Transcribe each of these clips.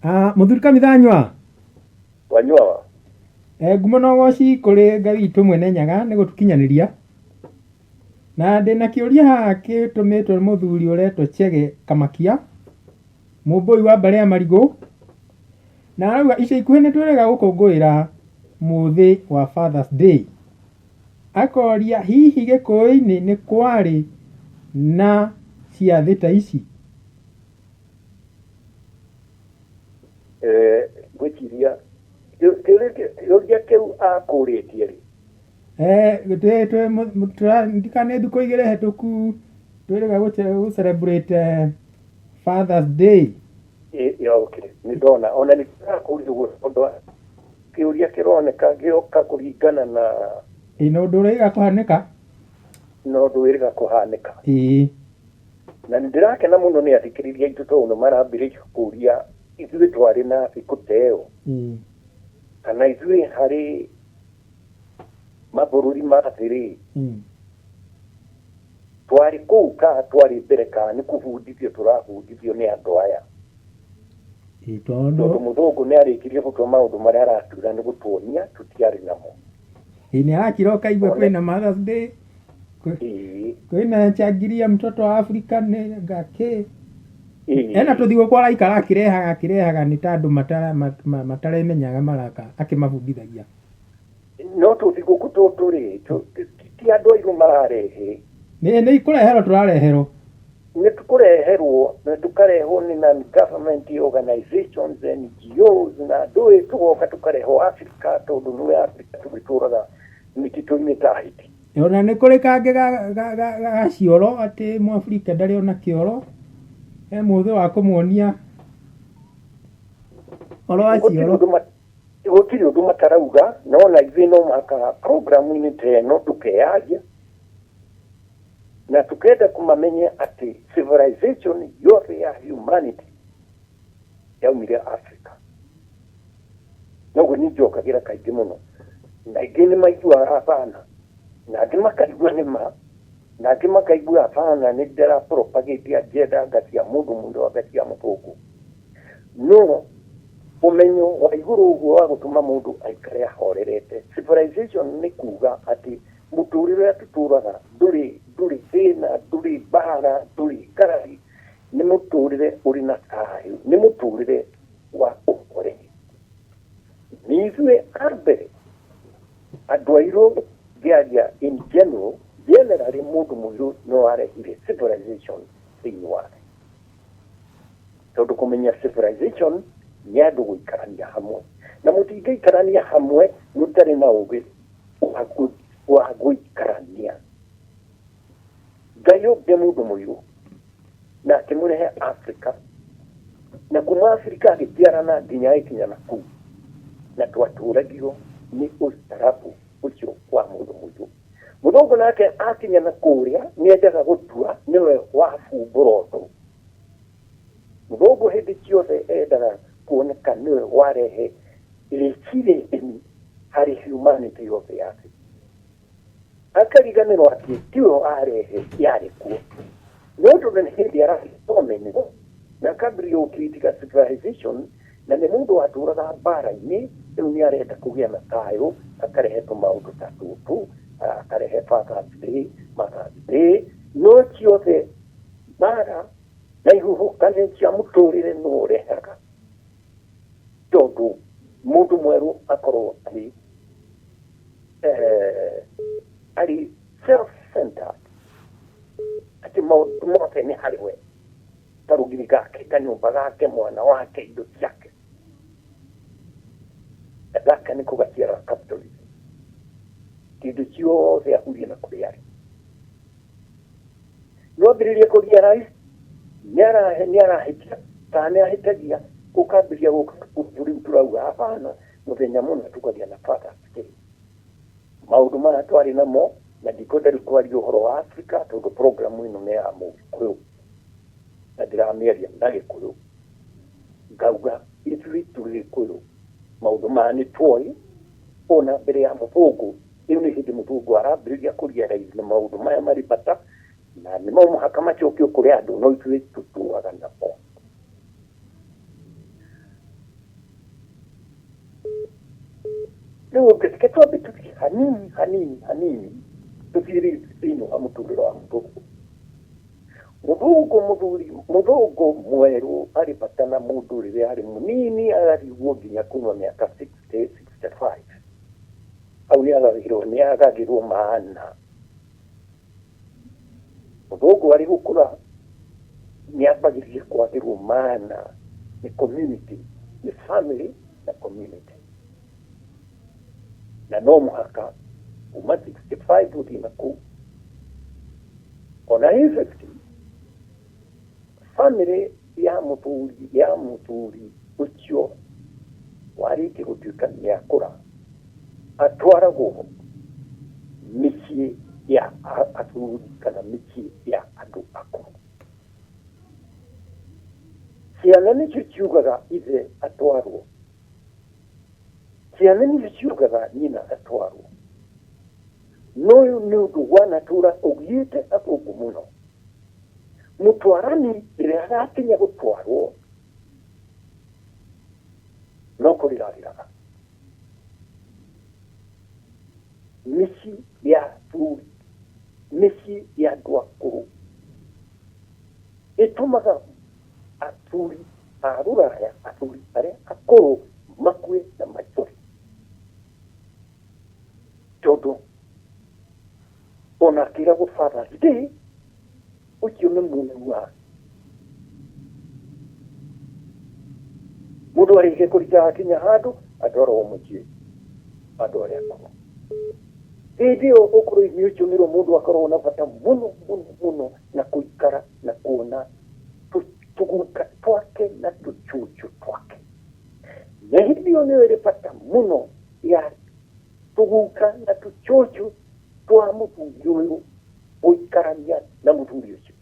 Ah, Mũthuri Kamithanywa. Wanyua. Ngumo na ũgoci kũrĩ Ngai witũ mwene Nyaga nĩ gũtũkinyanĩria. Na ndĩna kĩũria haha kĩtũmĩtwo nĩ mũthuri ũretwo Chege Kamakia, mũmbũi wa mbarĩ ya Marigũ. Na arauga ica ikuhĩ nĩ twĩrĩga gũkũngũĩra mũthĩ wa Father's Day. Akoria hihi Gĩkũyũ-inĩ nĩ kwarĩ na ciathĩ ta ici? Ngwĩciria kĩũria kĩu akũrĩtie rĩ? Ndikane thikũ igĩrĩ hĩtũku twĩrĩga gũ celebrate Father's Day. Okay, nĩ ndona ona nĩ ndĩrakũria ũguo tondũ kĩũria kĩroneka gĩoka kũringana na Ĩ na ũndũ ũrĩga kũhanĩka. Na ũndũ wĩrĩga kũhanĩka. Ĩĩ. Na nĩ ndĩrakena mũno nĩ athikĩrĩria aitũ tondũ nĩ marambĩrĩria kũria ithuĩ twarĩ na thikũ ta ĩyo kana ithuĩ harĩ mabũrũri ma thĩ rĩ, twarĩ kũu kana twarĩ mbere kana nĩ kũbundithio tũrabundithio nĩ andũ aya. Ĩĩ tondũ Tondũ mũthũngũ nĩ arĩkirie gũtua maũndũ marĩa aratuĩra nĩ gũtuonia tũtiarĩ namo. Ĩĩ nĩ arakira ũkaigua kwĩna Mother's Day, kwĩna changiria mtoto wa Afrika nĩ ngakĩ. Ena tũthigũkũ araikara akĩrehaga akĩrehaga nĩ ta andũ mataremenyaga maraka akĩmabundithagia. No tũthigũkũ tũtũ rĩ, ti andũ airũ mararehe. Nĩ kũreherwo tũrareherwo. Nĩ tũkũreherwo na tũkarehwo nĩ non government organizations, NGOs, na ndũĩ tũgoka tũkarehwo Africa tondũ nĩwe Africa tũgĩtũraga mĩtitũ-inĩ ta hiti. Ona nĩ kũrĩ kangĩ ga cioro atĩ Mũafrika ndarĩ ona kĩoro, he mũthĩ wa kũmuonia ũhoro wa cioro. Gũtirĩ ũndũ matarauga, no na ithuĩ no mũhaka programu-inĩ ta ĩno tũkeyaria na tũkenda kũmamenya atĩ civilization yothe ya humanity yaumire Africa. Noguo niĩ njokagĩra kaingĩ mũno, na aingĩ nĩ maiguaga hapana, na angĩ makaigua nĩ ma, na angĩ makaigua hapana, nĩ ndĩra propagate agenda anga cia mũndũ mũirũ anga cia mũthũngũ. No ũmenyo wa igũrũ ũguo wa gũtũma mũndũ aikare ahorerete, civilization nĩ kuga atĩ mũtũrĩre ũrĩa tũtũraga ndũrĩ ndũrĩ thĩna, ndũrĩ mbara, ndũrĩ ngarari, nĩ mũtũrĩre ũrĩ na thayũ, nĩ mũtũrĩre wa ũhoreri. Nĩ ithuĩ a mbere andũ airũ ngĩaria in general, generally mũndũ mũirũ no arehire civilization thĩinĩ wa thĩ. Tondũ kũmenya civilization nĩ andũ gũikarania hamwe. Na mũtingĩikarania hamwe mũtarĩ na ũgĩ wa gũikarania. Ngai ombire mũndũ mũirũ na akĩmũrehe Africa na kuma Africa agĩtiarana nginya agĩkinya na kũu na twatũragio nĩ ũstarabu ũcio wa mũndũ mũirũ. Mũthũngũ nake akinya na kũrĩa nĩ endaga gũtua nĩwe wabumbũra ũndũ. Mũthũngũ hĩndĩ ciothe endaga kuoneka nĩwe warehe rĩciria igeni harĩ humanity yothe ya thĩ. Akariganĩrwo atĩ tiwe warehe, yarĩ kuo. No tondũ nĩ hĩndĩ aragĩa ũmenyo na akambĩrĩria gũkiritika civilization na nĩ mũndũ watũraga mbara-inĩ, rĩu nĩ arenda kũgĩa na thayũ, akarehe tũmaũndũ ta tũtũ, akarehe Father's Day, Mother's Day, no ciothe mbara na ihuhũkanio cia mũtũrĩre nĩwe ũrehaga tondũ mũndũ mwerũ akorwo arĩ arĩ self-centered, atĩ maũndũ mothe nĩ harĩ we, karũgiri gake, kanyũmba gake, mwana wake, indo ciake. Na gaka nĩko gaciaraga capitalism. Kĩndũ ciothe ahurie na kũrĩa arĩ. No ambĩrĩrie kũ realize nĩ arahĩtia kana nĩ ahĩtagia, ũkambĩrĩria gũka rĩu tũrauga hapana, mũthenya mũna tũkagĩa na Father's Day. Maũndũ maya twarĩ namo, na ndikwenda rĩu kwaria ũhoro wa Africa tondũ program ĩno nĩ ya Mũgĩkũyũ na ndĩramĩaria na Gĩkũyũ. Ngauga ithuĩ tũrĩ Gĩkũyũ maũndũ maya nĩ twoĩ ona mbere ya mũthũngũ. Rĩu nĩ hĩndĩ mũthũngũ arambĩrĩria kũ realize na maũndũ maya marĩ bata na nĩ no mũhaka macokio kũrĩ andũ, no ithuĩ tũtũaga namo. Rĩu reke twambe tũthiĩ hanini hanini hanini tũthiĩ rĩu thĩinĩ wa mũtũrĩre wa mũthũngũ. Mũthũngũ mũthuri mũthũngũ mwerũ arĩ bata na mũndũ rĩrĩa arĩ mũnini agathiĩ nginya kuma mĩaka 60 65 hau nĩ agagĩrwo maana. Mũthũngũ arĩ gũkũra nĩ ambagĩrĩria kwagĩrwo maana nĩ community, nĩ family na community, na no mũhaka kuma 65 gũthiĩ na kũu ona ĩ 50 family ya mũthuri ũcio warĩkia gũtuĩka nĩ akũra atwaragwo mĩciĩ ya athuri kana mĩciĩ ya andũ akũrũ. Ciana nĩcio ciugaga ithe atwarwo, ciana nĩcio ciugaga nyina atwarwo, no ũyũ nĩ ũndũ wanatũra ũgiĩte athũngũ mũno. Mũtwarani rĩrĩa agakinya gũtwarwo no kũrĩra arĩraga. Mĩciĩ ya athuri, mĩciĩ ya andũ akũrũ ĩtũmaga athuri a rũraya, athuri arĩa akũrũ makue na maithori, tondũ ona akĩragwo Father's Day ũcio nĩ mũnua. Mũndũ arĩkia kũrita akinya handũ atwaragwo mũciĩ andũ arĩa akũrũ. Hĩndĩ ĩyo ũkũrũ-inĩ ũcio nĩrĩo mũndũ akoragwo na bata mũno mũno mũno na kũikara na kuona tũguka twake na tũcũcũ twake, na hĩndĩ ĩyo nĩyo ĩrĩ bata mũno ya tũguka na tũcũcũ twa mũthuri ũyũ gũikarania na mũthuri ũcio.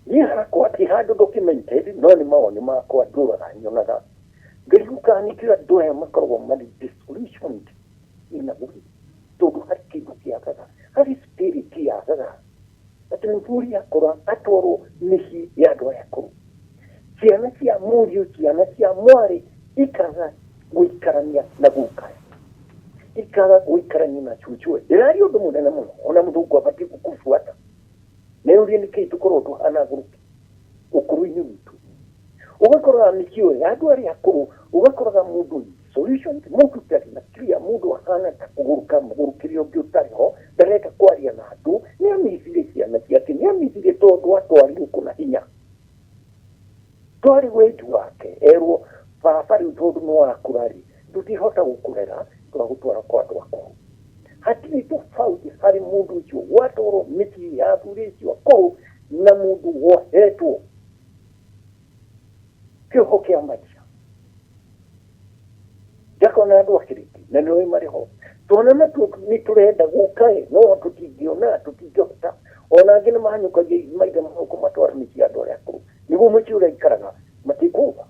Niĩ hakwa ti handũ documented, no nĩ mawoni makwa ndũraga nyonaga ngĩriguka nĩkĩo andũ aya makoragwo marĩ disillusioned in a way, tondũ harĩ kĩndũ kĩagaga, harĩ spirit yagaga, atĩ mũthuri akũra atwarwo mĩciĩ ya andũ aya akũrũ, ciana cia mũriũ, ciana cia mwarĩ ikaga gũikarania na guka, ikaga gũikarania na cucuwe. Ndĩraria ũndũ mũnene mũno ona mũthũngũ abatiĩ gũkũbuata nĩ ũria nĩkĩĩ tũkorwo tũhana ngũrũki ũkũrũ-inĩ witũ. Ũgakoraga mĩciĩ ĩyo ya andũ arĩa akũrũ, ũgakoraga mũndũ solution, mũndũ ũtarĩ na clear, mũndũ ahana ta kũgũrũka mũgũrũkĩre ũngĩ ũtarĩ ho, ndarenda kwaria na andũ, nĩ amithire ciana ciake, nĩ amithire tondũ atwarirwo kũna hinya, twarĩ wendi wake erwo baba rĩu tondũ nĩ wakũra rĩ tũtihota gũkũrera, twagũtwara kwa andũ akũrũ. Hatirĩ tofauti harĩ mũndũ ũcio watwarwo mĩciĩ ya athuri acio akũrũ na mũndũ wohetwo kĩoho kĩa maica. Ndakona andũ akĩrĩti na nĩoĩ marĩ ho twana natuo nĩ tũrenda gũka ĩ no tũtingĩona, tũtingĩhota. Ona angĩ nĩ mahanyũkagia maithe mao kũmatwara mĩciĩ ya andũ arĩa akũrũ nĩguo mũciĩ ũrĩa ikaraga matikũba.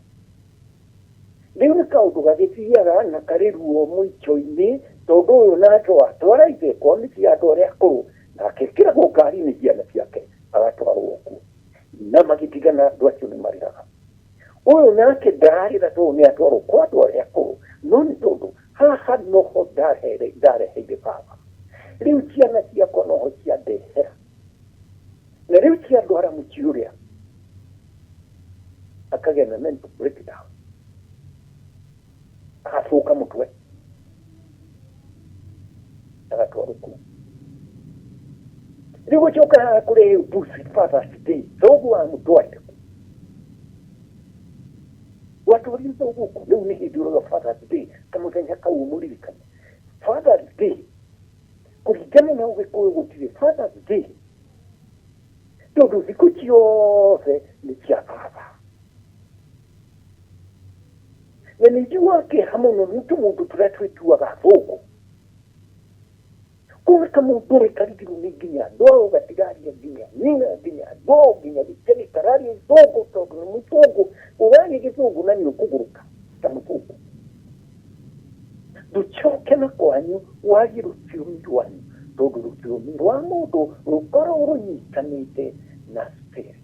Rĩu nĩ kaũndũ gagĩthiaga na karĩ ruo mũico-inĩ, tondũ ũyũ nake watwara ithe kwa mĩciĩ ya andũ arĩa akũrũ na akekĩragwo ngari-inĩ ciana ciake agatwarwo kuo na magĩtigana, andũ acio nĩ marĩraga. Ũyũ nake ndararĩra tondũ nĩ atwarwo kwa andũ arĩa akũrũ, no nĩ tondũ haha noho ndareheire baba, rĩu ciana ciakwa noho ciandehera na rĩu ciandwara mũciĩ ũrĩa, akagĩa na mental breakdown, agacũka mũtwe agatwarwo kũu. Rĩu gũcoka haha kũrĩ Busi Father's Day, thoguo amũtwarire kũ? Watwarire thoguo kũ? Rĩu nĩ hĩndĩ ũrauga Father's Day kamũthenya kau ũmũririkane. Father's Day kũringana na Ũgĩkũyũ gũtirĩ Father's Day, tondũ thikũ ciothe nĩ cia baba. Na nĩ njiguaga kĩeha mũno nĩ tũmũndũ tũrĩa twĩtuaga athũngũ, kuona kamũndũ rĩ karigirwo nĩ nginya andũ ao gatigaria nginya nyina nginya andũ ao nginya gĩcagi kararia gĩthũngũ tondũ nĩ mũthũngũ. Ũraria gĩthũngũ na nĩ ũkũgũrũka ta mũthũngũ, ndũcoke na kwanyu warie rũthiomi rwanyu, tondũ rũthiomi rwa mũndũ rũkoragwo rũnyitanĩte na spirit.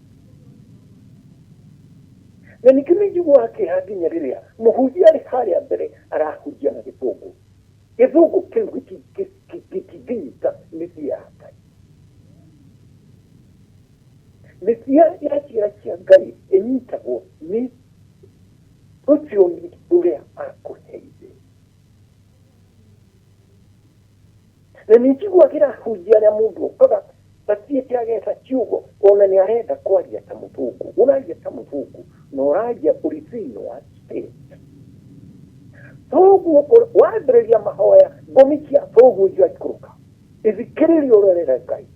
Na ningĩ nĩ njiguaga kĩeha nginya rĩrĩa mũhunjia arĩ harĩa mbere arahunjia na gĩthũngũ. Gĩthũngũ kĩu gĩtingĩnyita mĩthia ya Ngai. Mĩthia ya njĩra cia Ngai ĩnyitagwo nĩ rũthiomi rũrĩa akũheire. Na nĩ njiguagĩra ahunjia arĩa mũndũ okaga athiĩte agetha ciugo ona nĩ arenda kwaria ta mũthũngũ. Ũraria ta mũthũngũ na ũraria ũrĩ thĩinĩ wa spirit. Thoguo wambĩrĩria mahoya ngomi cia thoguo igaikũrũka. Ithikĩrĩria ũrerere Ngai.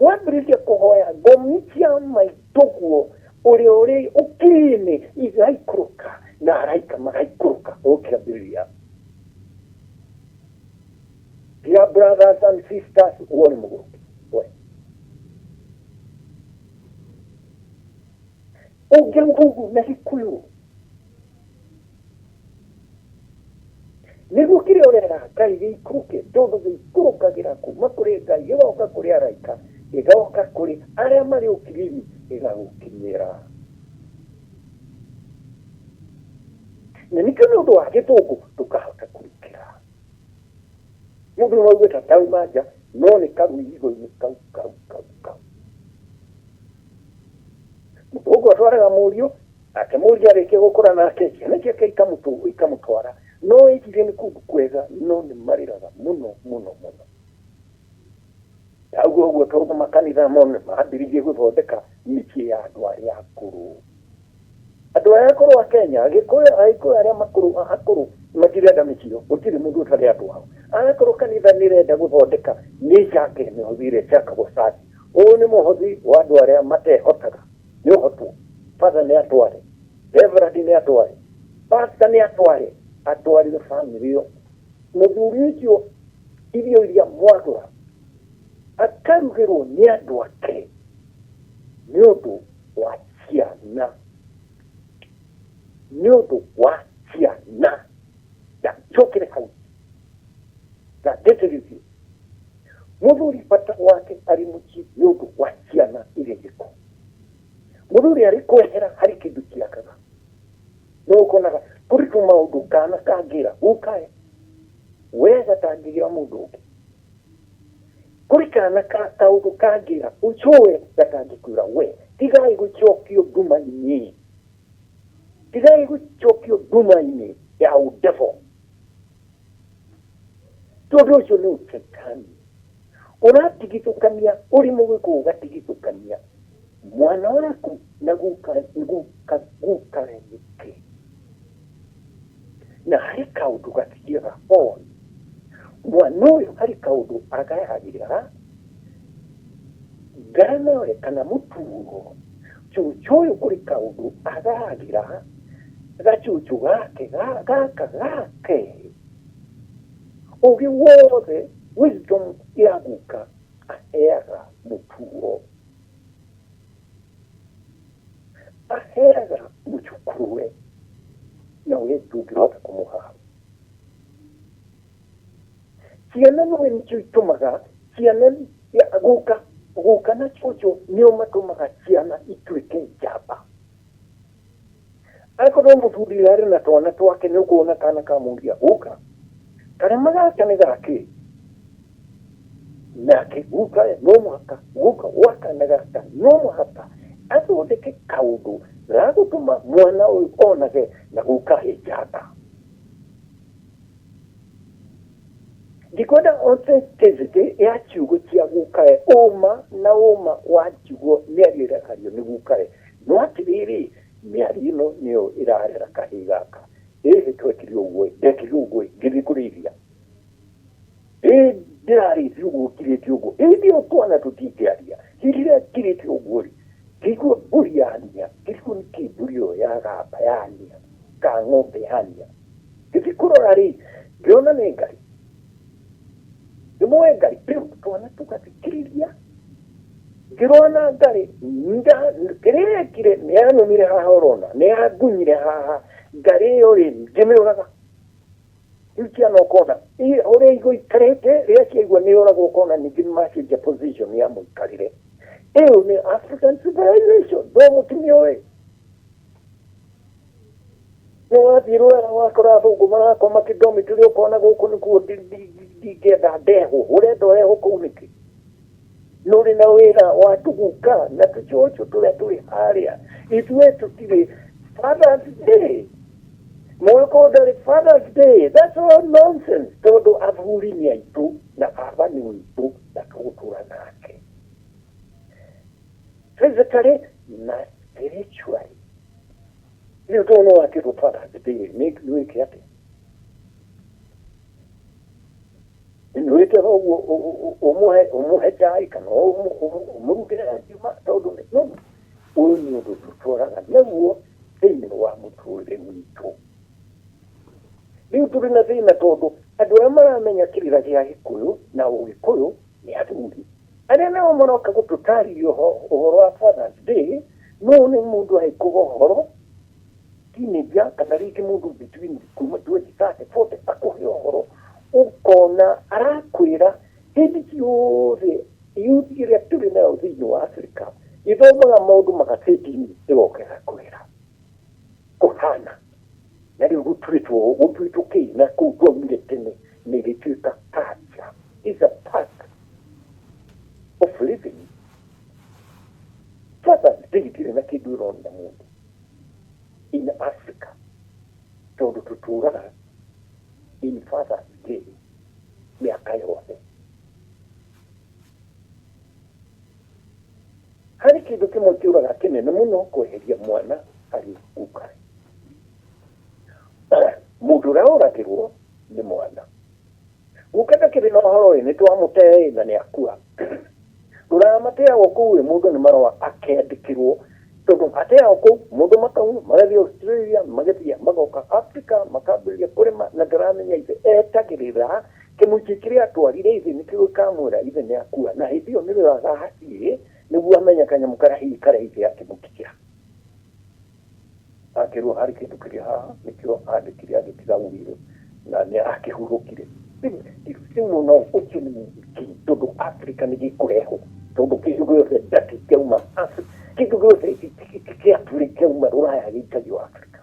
Wambĩrĩria kũhoya ngomi cia maitũguo ũrĩa ũrĩ ũkiri-inĩ igaikũrũka na araika magaikũrũka ũkĩambĩrĩria. Dear brothers and sisters, uwo nĩ mũgũrũki. We. Ũngĩruga ũguo na Gĩkũyũ nĩguo kĩrĩa ũrera Ngai gĩikũrũke, tondũ gĩikũrũkagĩra kuma kũrĩ Ngai gĩgoka kũrĩ araika, gĩgoka kũrĩ arĩa marĩ ũkiriri gĩgagũkinyĩra. Na nĩkĩo nĩ ũndũ wa gĩthũngũ ndũkahota kũrikĩra. Mũndũ no aigue ta ndauma nja, no nĩ karuigo-inĩ kau kau kau kau. Mũthũngũ atwaraga mũriũ, nake mũriũ arĩkia gũkũra nake ciana ciake ikamũtwara. No ecirie nĩ kũndũ kwega, no nĩ marĩraga mũno mũno mũno. Ndauga ũguo tondũ makanitha mo nĩ mambĩrĩirie gũthondeka mĩciĩ ya andũ arĩa akũrũ. Andũ arĩa akũrũ a Kenya, Agĩkũyũ, Agĩkũyũ arĩa makũrũ, akũrũ matirenda mĩciĩ ĩyo, gũtirĩ mũndũ ũtarĩ andũ ao. Akorwo kanitha nĩ ĩrenda gũthondeka, nĩ ĩcake mĩhothi ĩrĩa ĩcakagwo cati. Ũyũ nĩ mũhothi wa andũ arĩa matehotaga, nĩ ũhotwo. Father nĩ atware, Reverend nĩ atware, Pastor nĩ atware, atwarĩre famĩlĩ ĩyo. Mũthuri ũcio irio iria mwagũra akarugĩrwo nĩ andũ ake nĩ ũndũ wa ciana. Nĩ ũndũ wa ciana. Ndacokere hau na ndĩtĩrithie, mũthuri bata wake arĩ mũciĩ nĩ ũndũ wa ciana iria irĩ kuo. Mũthuri arĩ kwehera harĩ kĩndũ kĩagaga. No ũkonaga kũrĩ tũmaũndũ kana kangĩra gukae we gatangĩgira mũndũ ũngĩ. Kũrĩ kana ka kaũndũ kangĩra ũcũwe gatangĩkwĩra we. Tigai gũcokio nduma-inĩ. Tigai gũcokio nduma-inĩ ya ũndevo. Tondũ ũcio nĩ ũcaitani. Ũratigithũkania ũrĩ mũgĩkũyũ ũgatigithũkania mwana waku na guka guka gukawe nĩkĩ? Na harĩ kaũndũ gathiaga on. Mwana ũyũ harĩ kaũndũ agayagĩra ngaranawe kana mũtugo. Cũcũ ũyũ kũrĩ kaũndũ agayagĩra gacũcũ gake gaka gake. Ũgĩ wothe wisdom ya guka aheaga mũtugo. Aheaga mũcũkũrũwe na we ndũngĩhota kũmũha hau. Ciana nĩwe nĩcio itũmaga ciana guka guka na cũcũ nĩo matũmaga ciana ituĩke njamba. Akorwo mũthuri arĩ na twana twake nĩ ũkuona kana kamũria guka karema gaka nĩ gakĩ nake guka no mũhaka guka wa kana gaka no mũhaka athondeke kaũndũ gagũtũma mwana ũyũ onage na guka ĩ njamba. Ndikwenda authenticity ya ciugo cia gukae, ũma na ũma wa ciugo mĩario ĩrekario nĩ gukae. No atĩrĩrĩ, mĩario ĩno nĩyo ĩrarera kahĩĩ gaka. Ĩhĩ twekire ũguo ĩ, ndekire ũguo ĩ, ngĩthiĩ kũrĩithia. Ĩ ndĩrarĩithia ũguo ngirĩte ũguo. Hĩndĩ ĩyo twana tũtingĩaria. Hĩndĩ ĩrĩa ngirĩte ũguo rĩ, ngĩigua mbũri yania, ngĩrigwo nĩkĩ mbũri ĩyo yagamba yania, ka ng'ombe yania. Ngĩthiĩ kũrora rĩ, ngĩona nĩ ngarĩ. Nĩmũĩ ngarĩ? Rĩu twana tũgathikĩrĩria. Ngĩrũa na ngarĩ, kĩrĩa yekire nĩ yanũmire haha ũrona, nĩ yangunyire haha. Ngarĩ ĩyo rĩ, ngĩmĩũraga. Rĩu ciana ũkona, ũrĩa igũikarĩte, rĩrĩa ciaigua nĩ yoragwo ũkona ningĩ nĩ macenjia position ya mũikarĩre. Ĩyo nĩ African civilization, no mũtumia ũyũ. Nĩ wathiĩ rũraya wakora athũngũ marakoma kĩndomĩtũrĩ ũkona gũkũ nĩkuo ndingĩenda ndehwo. Ũrenda ũrehwo kũu nĩkĩ? Nũrĩ na wĩra wa tũguka na tũcũcũ tũrĩa tũrĩ harĩa. Ithuĩ tũtirĩ Father's Day. Mũgĩkũyũ ndarĩ Father's Day. That's all nonsense. Tondũ athuri nĩ aitũ na baba nĩ witũ na tũgũtũra nake. Physically na spiritually. Rĩu tondũ no wakĩrwo Father's Day nĩ wĩke atĩa? Nĩwĩte ũguo ũmũhe ũmũhe cai kana ũmũrugĩre ngima tondũ nĩ no ũyũ nĩ ũndũ tũtwaraga naguo thĩinĩ wa mũtũrĩre witũ. Rĩu tũrĩ na thĩna tondũ andũ arĩa maramenya kĩrĩra gĩa Gĩkũyũ na Ũgĩkũyũ nĩ athuri. Arĩa nao maroka gũtũtarĩria ũhoro wa Father's Day, no nĩ mũndũ agĩkũga ũhoro teenager kana rĩngĩ mũndũ between kuma 20, 30, 40 akũhe ũhoro ũkona arakwĩra hĩndĩ ciothe youth ĩrĩa tũrĩ nayo thĩinĩ wa Africa ĩthomaga maũndũ magathĩti-inĩ ĩgoka ĩgakwĩra kũhana na rĩu gũtuĩtwo gũtuĩtwo kĩ na kũu twaumire tene nĩ ĩgĩtuĩka culture is a part of living. Father's Day ndĩrĩ na kĩndũ ĩronia mũndũ in Africa tondũ tũtũraga in Father's Day mĩaka yothe. Harĩ kĩndũ kĩmwe kĩũraga kĩnene mũno kweheria mwana harĩ guka. Mũndũ ũrĩa ũragĩrwo nĩ mwana. Guka ndakĩrĩ na ũhoro ĩ nĩ twamũte ĩ na nĩ akua. Rũraya mateagwo kũu ĩ mũndũ nĩ marũa akĩandĩkĩrwo tondũ ateagwo kũu mũndũ makauma magathiĩ Australia magathiĩ magoka Africa makambĩrĩria kũrĩma na ndaramenya ithe etagĩrĩra kĩmũciĩ kĩrĩa atwarire ithe nĩkĩo gĩkamwĩra ithe nĩ akua na hĩndĩ ĩyo nĩrĩo agathiĩ nĩguo amenye kanyamũ karĩa hihi karĩa ithe akĩmũtigĩra. Akĩrwo harĩ kĩndũ kĩrĩ haha nĩkĩo andĩkire agĩtiga will na nĩ akĩhurũkire. Rĩu no ũcio nĩ kĩ tondũ Africa nĩ gĩkũrehwo tondũ kĩndũ gĩothe ndati kĩauma Africa kĩndũ gĩothe kĩaturĩ kĩauma rũraya gĩikagio Africa.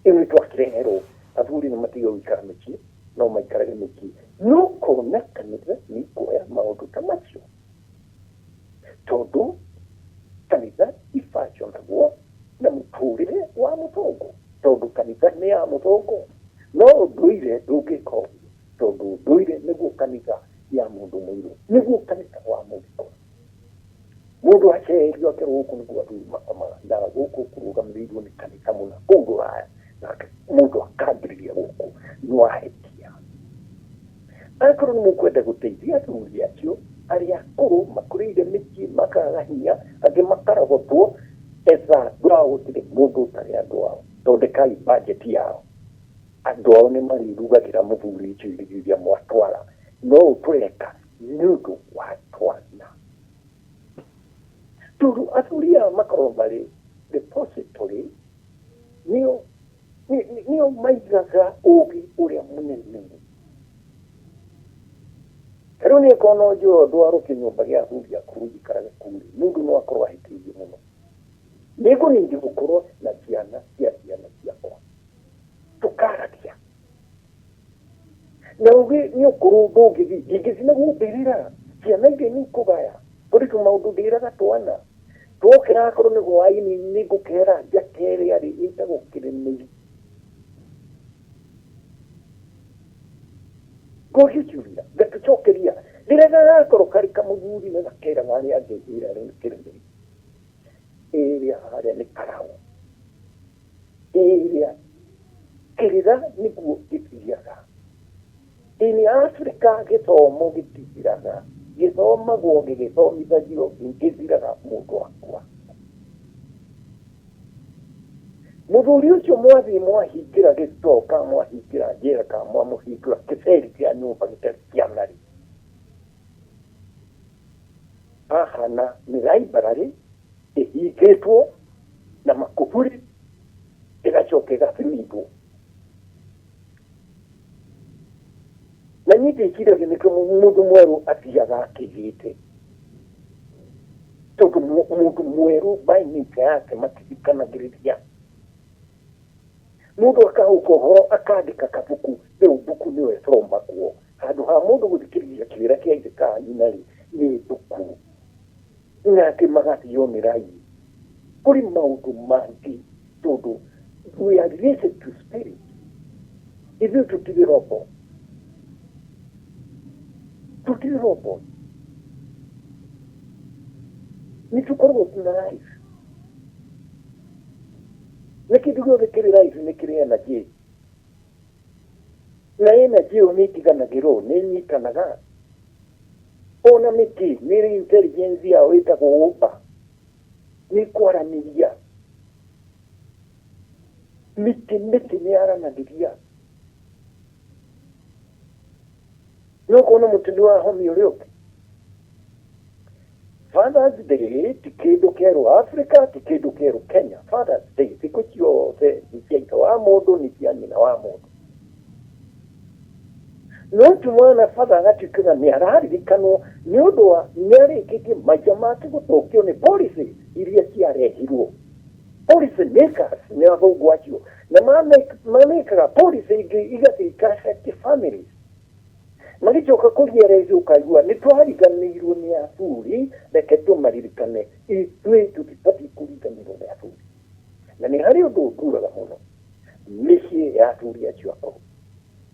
Rĩu nĩ twakĩreherwo athuri nĩ matige gũikara mĩciĩ no maikarage mĩciĩ no kona kanitha nĩ ikuoya maũndũ ta macio. Tondũ kanitha ibaconagwo na mũtũrĩre wa mũthũngũ, tondũ kanitha nĩ ya mũthũngũ. No ũndũire ndũngĩka ũguo, tondũ ũndũire nĩguo kanitha ya mũndũ mũirũ, nĩguo kanitha wa mũgĩkũyũ. Mũndũ acerio akerwo gũkũ nĩkuo athuri makomaga na gũkũ kũrũgamĩrĩirwo nĩ kanitha mũna kũu rũraya, nake mũndũ akambĩrĩria gũkũ nĩwahĩtia. Akorwo nĩ mũkwenda gũteithia athuri acio arĩa akũrũ makũrĩire mĩciĩ makaga hinya, angĩ makarogotwo, etha andũ ao, gũtirĩ mũndũ ũtarĩ andũ ao. Thondekai budget yao. Andũ ao nĩ marĩrugagĩra mũthuri icio irio iria mwatwara. No ũũ tũreka nĩ ũndũ wa twana. Tondũ athuri aya makoragwo marĩ repository, nĩo nĩo maigaga ũgĩ ũrĩa mũnene. Ta rĩu niĩ korwo no njoe ndwarwo kĩnyũmba gĩa athuri akũrũ njikarage kũu rĩ, mũndũ no akorwo ahĩtĩirio mũno. Nĩ ngũnindi gũkorwo na ciana cia ciana ciakwa, tũkaragia. Na ũgĩ nĩ ũkũrũ ndũngĩthiĩ, ndingĩthiĩ naguo mbĩrĩra, ciana iria nĩ ikũgaya. Kũrĩ tũmaũndũ ndĩraga twana, twokĩra akorwo nĩ hwaĩ-inĩ nĩ ngũkera njake ĩrĩa rĩ ĩtagwo kĩrĩmĩri. Ngoria ciũria, ngatũcokeria. Rĩrĩa gagakorwo karĩ kamũthuri nĩ gakeraga arĩa angĩ ĩrĩa nĩ kĩrĩmĩri, ĩrĩa harĩa nĩ karaũ, ĩrĩa kĩrĩra nĩguo gĩthiaga. In Africa gĩthomo gĩtithiraga, gĩthomagwo gĩgĩthomithagio gĩthiraga mũndũ akua. Mũthuri ũcio mwathiĩ mwahingĩra gĩtoo kana mwahingĩra njera kana mwamũhingũra kĩberi kĩa nyũmba gĩtarĩ kĩana rĩ, hahana nĩ library ĩhingĩtwo na makũburi ĩgacoka ĩgathimindwo. Na niĩ ndĩciragia nĩkĩo mũndũ mwerũ athiaga akĩgĩte, tondũ mũndũ mwerũ by nature yake matithikanagĩrĩria. Mũndũ akahũka ũhoro akandĩka kabuku, rĩu mbuku nĩyo ĩthomagwo. Handũ ha mũndũ gũthikĩrĩria kĩrĩra kĩa ithe kana nyina rĩ, nĩ mbuku. Na angĩ magathio nĩ raini. Kũrĩ maũndũ mangĩ tondũ we are related to spirit. Ithuĩ tũtirĩ robot. Tũtirĩ robot. Nĩ tũkoragwo na life. Na kĩndũ gĩothe kĩrĩ life nĩ kĩrĩ energy. Na energy ĩyo nĩ ĩtiganagĩrwo, nĩ ĩnyitanaga. Ona mĩtĩ nĩ ĩrĩ intelligence yayo ĩtagwo ũmba. Nĩ ĩkwaranĩria. Mĩtĩ mĩtĩ nĩ yaranagĩria. No ũkona mũtĩ nĩ wahomia ũrĩa ũngĩ. Father's Day ti kĩndũ kĩerũ Africa, ti kĩndũ kĩerũ Kenya. Father's Day thikũ ciothe nĩ cia ithe wa mũndũ, nĩ cia nyina wa mũndũ. No tumwana batha agatuĩkaga nĩ araririkanwo nĩ ũndũ wa nĩ arĩkĩtie maica make gũthũkio nĩ policy iria ciarehirwo. Policy makers nĩ athũngũ acio na mamĩkaga policy ingĩ igathiĩ ika affect families. Magĩcoka kũrealize ũkaigua nĩ twariganĩirwo nĩ athuri, reke tũmaririkane. Ithuĩ tũtibatiĩ kũriganĩrwo nĩ athuri. Na nĩ harĩ ũndũ ũnduraga mũno, mĩciĩ ya athuri acio akũrũ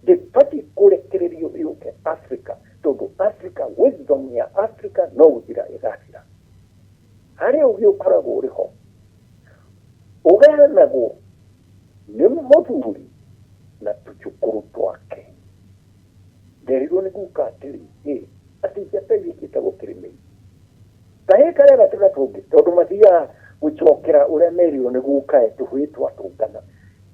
ndĩbatiĩ kũrekererio yũke Africa, tondũ Africa, wisdom ya Africa no gũthira ĩgathira. Harĩa ũgĩ ũkoragwo ũrĩ ho, ũgayanagwo nĩ mũthuri na tũcũkũrũ twake. Nderirwo nĩ guka atĩrĩ, ĩ, atĩ njata iria ciĩtagwo kĩrĩmĩi. Kahĩĩ karĩa gatũra tũngĩ, tondũ mathiaga gũcokera ũrĩa merirwo nĩ guka e tũhĩĩ twatũngana.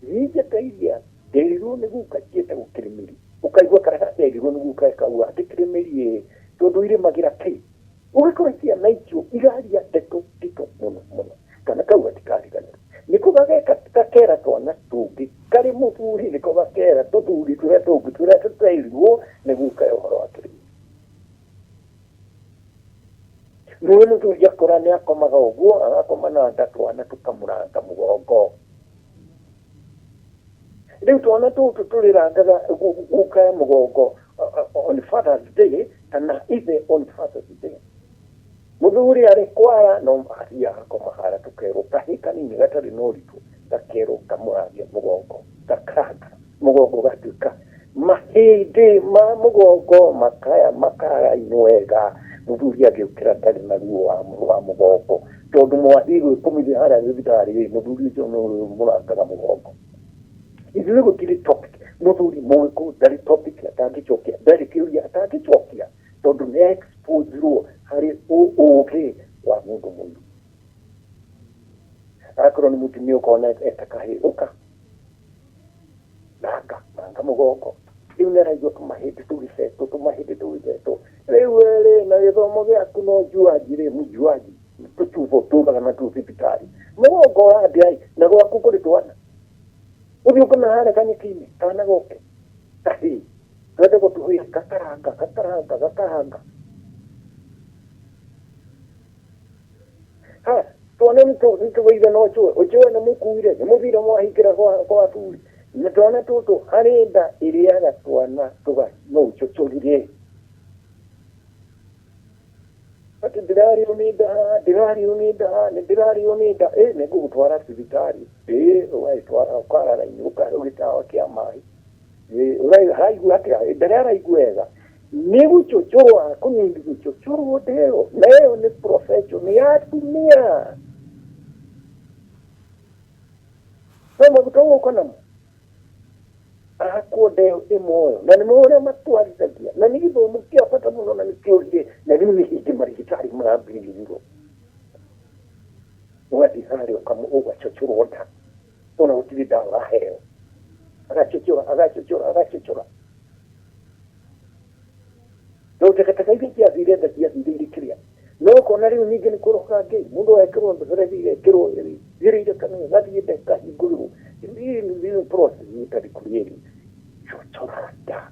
Nĩ njata iria nderirwo nĩ guka ciĩtagwo kĩrĩmĩri. Ũkaigua karĩa gaterirwo nĩ guka kauga atĩ kĩrĩmĩri ĩ, tondũ irĩmagĩra kĩ? Ũgakora ciana icio iraria ndeto nditũ mũno mũno. Kana kau gatikariganĩrwo. Nĩko gageka gakera twana tũngĩ karĩ mũthuri nĩko gakera tũthuri tũrĩa tũngĩ tũrĩa tũterirwo nĩ guka ũhoro wa kĩrĩmĩri. Nĩwe mũthuri akũra nĩ akomaga ũguo agakoma na nda twana tũkamũranga mũgongo. Rĩu twana tũtũ tũrĩrangaga guka mũgongo on Father's Day kana ithe on Father's Day. Mũthuri arĩ kwara no athiaga akoma harĩa tũkerwo kahĩĩ kanini gatarĩ na ũritũ gakerwo kamũrange mũgongo gakaranga mũgongo ũgatuĩka mahĩndĩ ma mũgongo makaya makarainwo wega mũthuri agĩũkĩra ndarĩ na ruo wa mũgongo tondũ mwathiĩ gwĩkomithia harĩa thibitarĩ rĩ mũthuri ũcio nĩ ũmũrangaga mũgongo. Ithuĩ gũtirĩ topic mũthuri mũgĩkũyũ ndarĩ topic atangĩcokia ndarĩ kĩũria atangĩcokia tondũ nĩ exposeirwo harĩ ũgĩ wa mũndũ mũirũ. Akorwo nĩ mũtumia ũkona eta kahĩĩ ũka ranga ranga mũgongo rĩu nĩ araigua tũmahĩndĩ tũgĩcetwo tũmahĩndĩ tũgĩcetwo rĩu rĩ na gĩthomo gĩaku no njuanji rĩ mjuanji tũcuba ũtũraga natuo thibitarĩ mũgongo ũrandĩa ĩ na gwaku kũrĩ twana ũthiĩ ũkome harĩa kanyeki-inĩ kana goke kahĩĩ twende gũtũhĩa gakaranga gakaranga gakaranga ha twana nĩtũgĩire na ũcũwe ũcũwe nĩ mũkuire nĩ mũthire mwahingĩra kwa athuri na twana tũtũ harĩ nda ĩrĩaga twana tũga no ũcũcũrire atĩ ndĩrarĩo nĩ nda ndĩrarĩo nĩ nda nĩ ndĩrarĩo nĩ nda ĩ nĩ ngũgũtwara thibitarĩ ĩ ũgagĩtwara ũkara raini ũkaheo gĩtawa kĩa maĩ ĩ araigua atĩa ndarĩ araigua wega nĩ gũcũcũrwo akũnini gũcũcũrwo ndĩyo na ĩyo nĩ profession ya atumia no maguta ũgũka namo ahakwo ndeo ĩmwe na nĩ ũrĩa matwarithagia na nĩ gĩthomo kĩa bata mũno na nĩ kĩũrire na rĩu nĩ hĩndĩ marigitari marambĩrĩirio ũgathiĩ harĩa ũgacũcũrwo nda ona gũtirĩ ndawa ũraheo agacũcũra agacũcũra agacũcũra no takataka iria ciathire nda ciathire irĩ kĩrĩa no ũkona rĩu ningĩ nĩ kũroka ngĩ mũndũ agekĩrwo mbeberethi igekĩrwo ĩgĩrĩire kanua ĩgathiĩ nda ĩkahingũrĩrwo nĩ process ĩtarĩ kũrĩeri cũcũra nda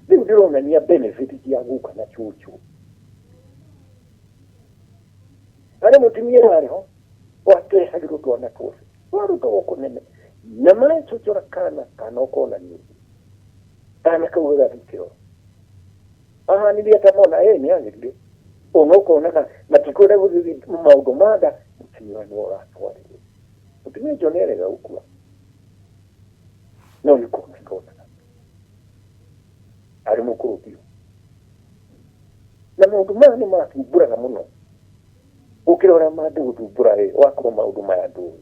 rĩu ndĩronania benefit cia guka na cũcũ harĩ mũtumia warĩ ho watehagĩrwo twana tuothe twarutagwo kũnene. Na marecochora kana kana ũkona nĩ ũguo kana kau gagathiĩ kĩoro ahanirie ta mona ĩ nĩ agĩrire ona ũkonaga matikwenda gũthiĩ maũndũ ma nda mũtumia nĩ ũratwarĩrwo mũtumia ũcio nĩ arega gũkua no nĩ kuona ndonaga arĩ mũkũrũ biũ na maũndũ maya nĩ mathumbũraga mũno gũkĩra ũrĩa mangĩgũthumbũra ĩ wakorwo maũndũ maya ndũĩ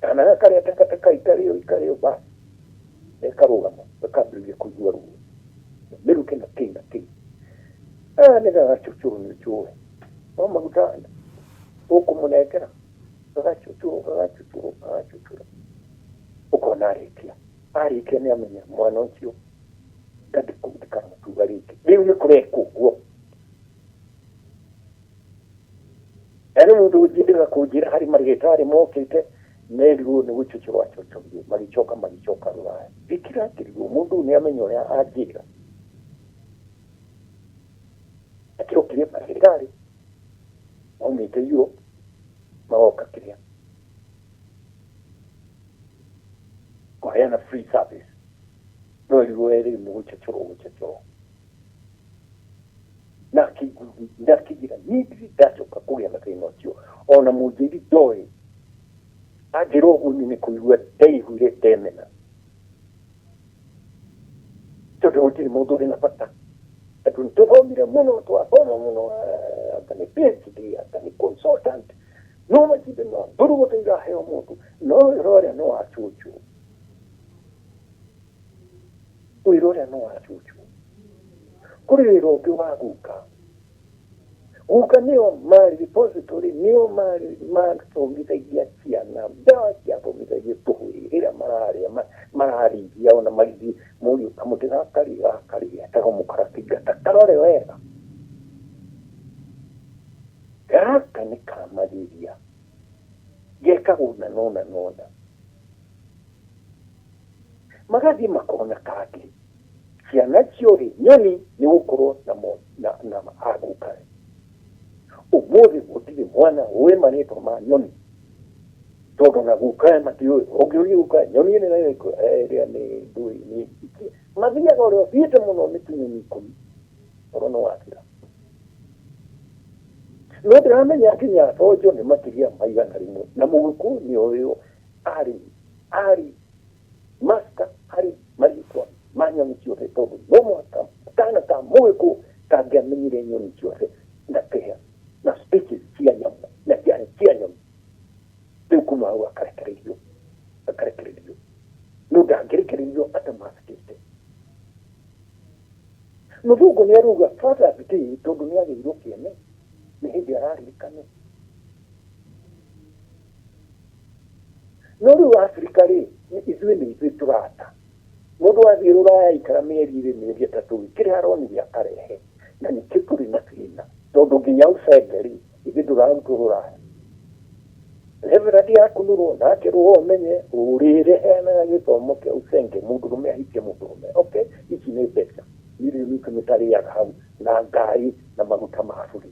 kana gakarĩa takataka itarĩo ikarĩo basi gakarũgama gakambĩrĩria kũigua ruo mĩrukĩ na kĩ na kĩ aya nĩ gagacucũrwo nĩ njũĩ no maguta ũkũmũnengera gagacucũrwo gagacucũrwo gagacucũrwo ũkona arĩkia arĩkia nĩ amenya mwana ũcio ndangĩkamũtuga rĩngĩ rĩu nĩ kũrekwo ũguo Yaani mũndũ ũnjĩraga kũnjĩra harĩ marĩgĩtarĩ mokĩte merirwo nĩ gũchochorwo acochorirwo magĩcoka magĩcoka rũraya ndikĩrakĩrirwo mũndũ ũyũ nĩ amenya ũrĩa anjĩra akĩrokire marĩgĩtarĩ maumĩte Europe magoka kĩrĩa kũheana free service no erirwo erĩ nĩ gũchochorwo gũchochorwo na akĩnjĩra niĩ ndirĩ ndacoka kũgĩa na thĩna ũcio ona mũnjĩri ndoĩ anjĩra ũguo niĩ nĩ kũigua ndaiguire ndemena tondũ gũtirĩ mũndũ ũrĩ na bata tondũ nĩ tũthomire mũno twathoma mũno anga nĩ PhD anga nĩ consultant no matinda ma mburuguto iraheo mũndũ no wĩra ũrĩa no wa cũcũ wĩra ũrĩa no wa cũcũ kũrĩ wĩra ũngĩ wa guka guka nĩo marĩ repository nĩo marĩ mathomithagia ciana ndawa ciathomithagia tũhĩĩ rĩrĩa mararĩa mararĩithia ona magĩthiĩ mũriũ kamũtĩ gaka rĩ gaka rĩ getagwo mũkaratinga ta karore wega gaka nĩ ka malaria gekagwo na nona nona magathiĩ makona kangĩ ciana ciorĩ nyoni nĩ gũkorwo na na na aguka ũmũthĩ gũtirĩ mwana ũĩ marĩtwa ma nyoni tondũ na guka matiũĩ ũngĩũria guka nyoni ĩno nayo ĩrĩa nĩ ndũĩ nĩ mathiaga ũrĩa ũthiĩte mũno nĩ tũnyoni ikũmi tondũ nĩ wathira no ndĩramenya nginya bonjo nĩ makĩria ma igana rĩmwe na mũgĩkũyũ nĩ ũyũ arĩ arĩ master harĩ marĩtwa ma nyoni ciothe tondũ no mũhaka kana ka mũgĩkũyũ kangĩamenyire nyoni ciothe na kĩhĩa na species cia nyamũ na cia nyoni rĩu kuma hau akarekererio akarekererio no ndangĩrekererio atamathikĩte mũthũngũ nĩ aruga Father's Day tondũ nĩ agĩirwo kĩene nĩ hĩndĩ araririkanwo no rĩu Afrika rĩ ithuĩ nĩ ithuĩ tũrata mũndũ athiĩ rũraya aikara mĩeri ĩrĩ mĩeri ĩtatũ kĩrĩa aronire akarehe na nĩkĩo tũrĩ na thĩna tondũ nginya ũcenge rĩ ithuĩ ndũrarutwo rũraya Reverend yakunũrwo nake rwo ũmenye ũrĩreheanaga gĩthomo kĩa ũcenge mũndũrũme ahikie mũndũrũme okay ici nĩ mbeca mirioni ikũmi tarĩaga hau na ngari na maguta ma bũrĩ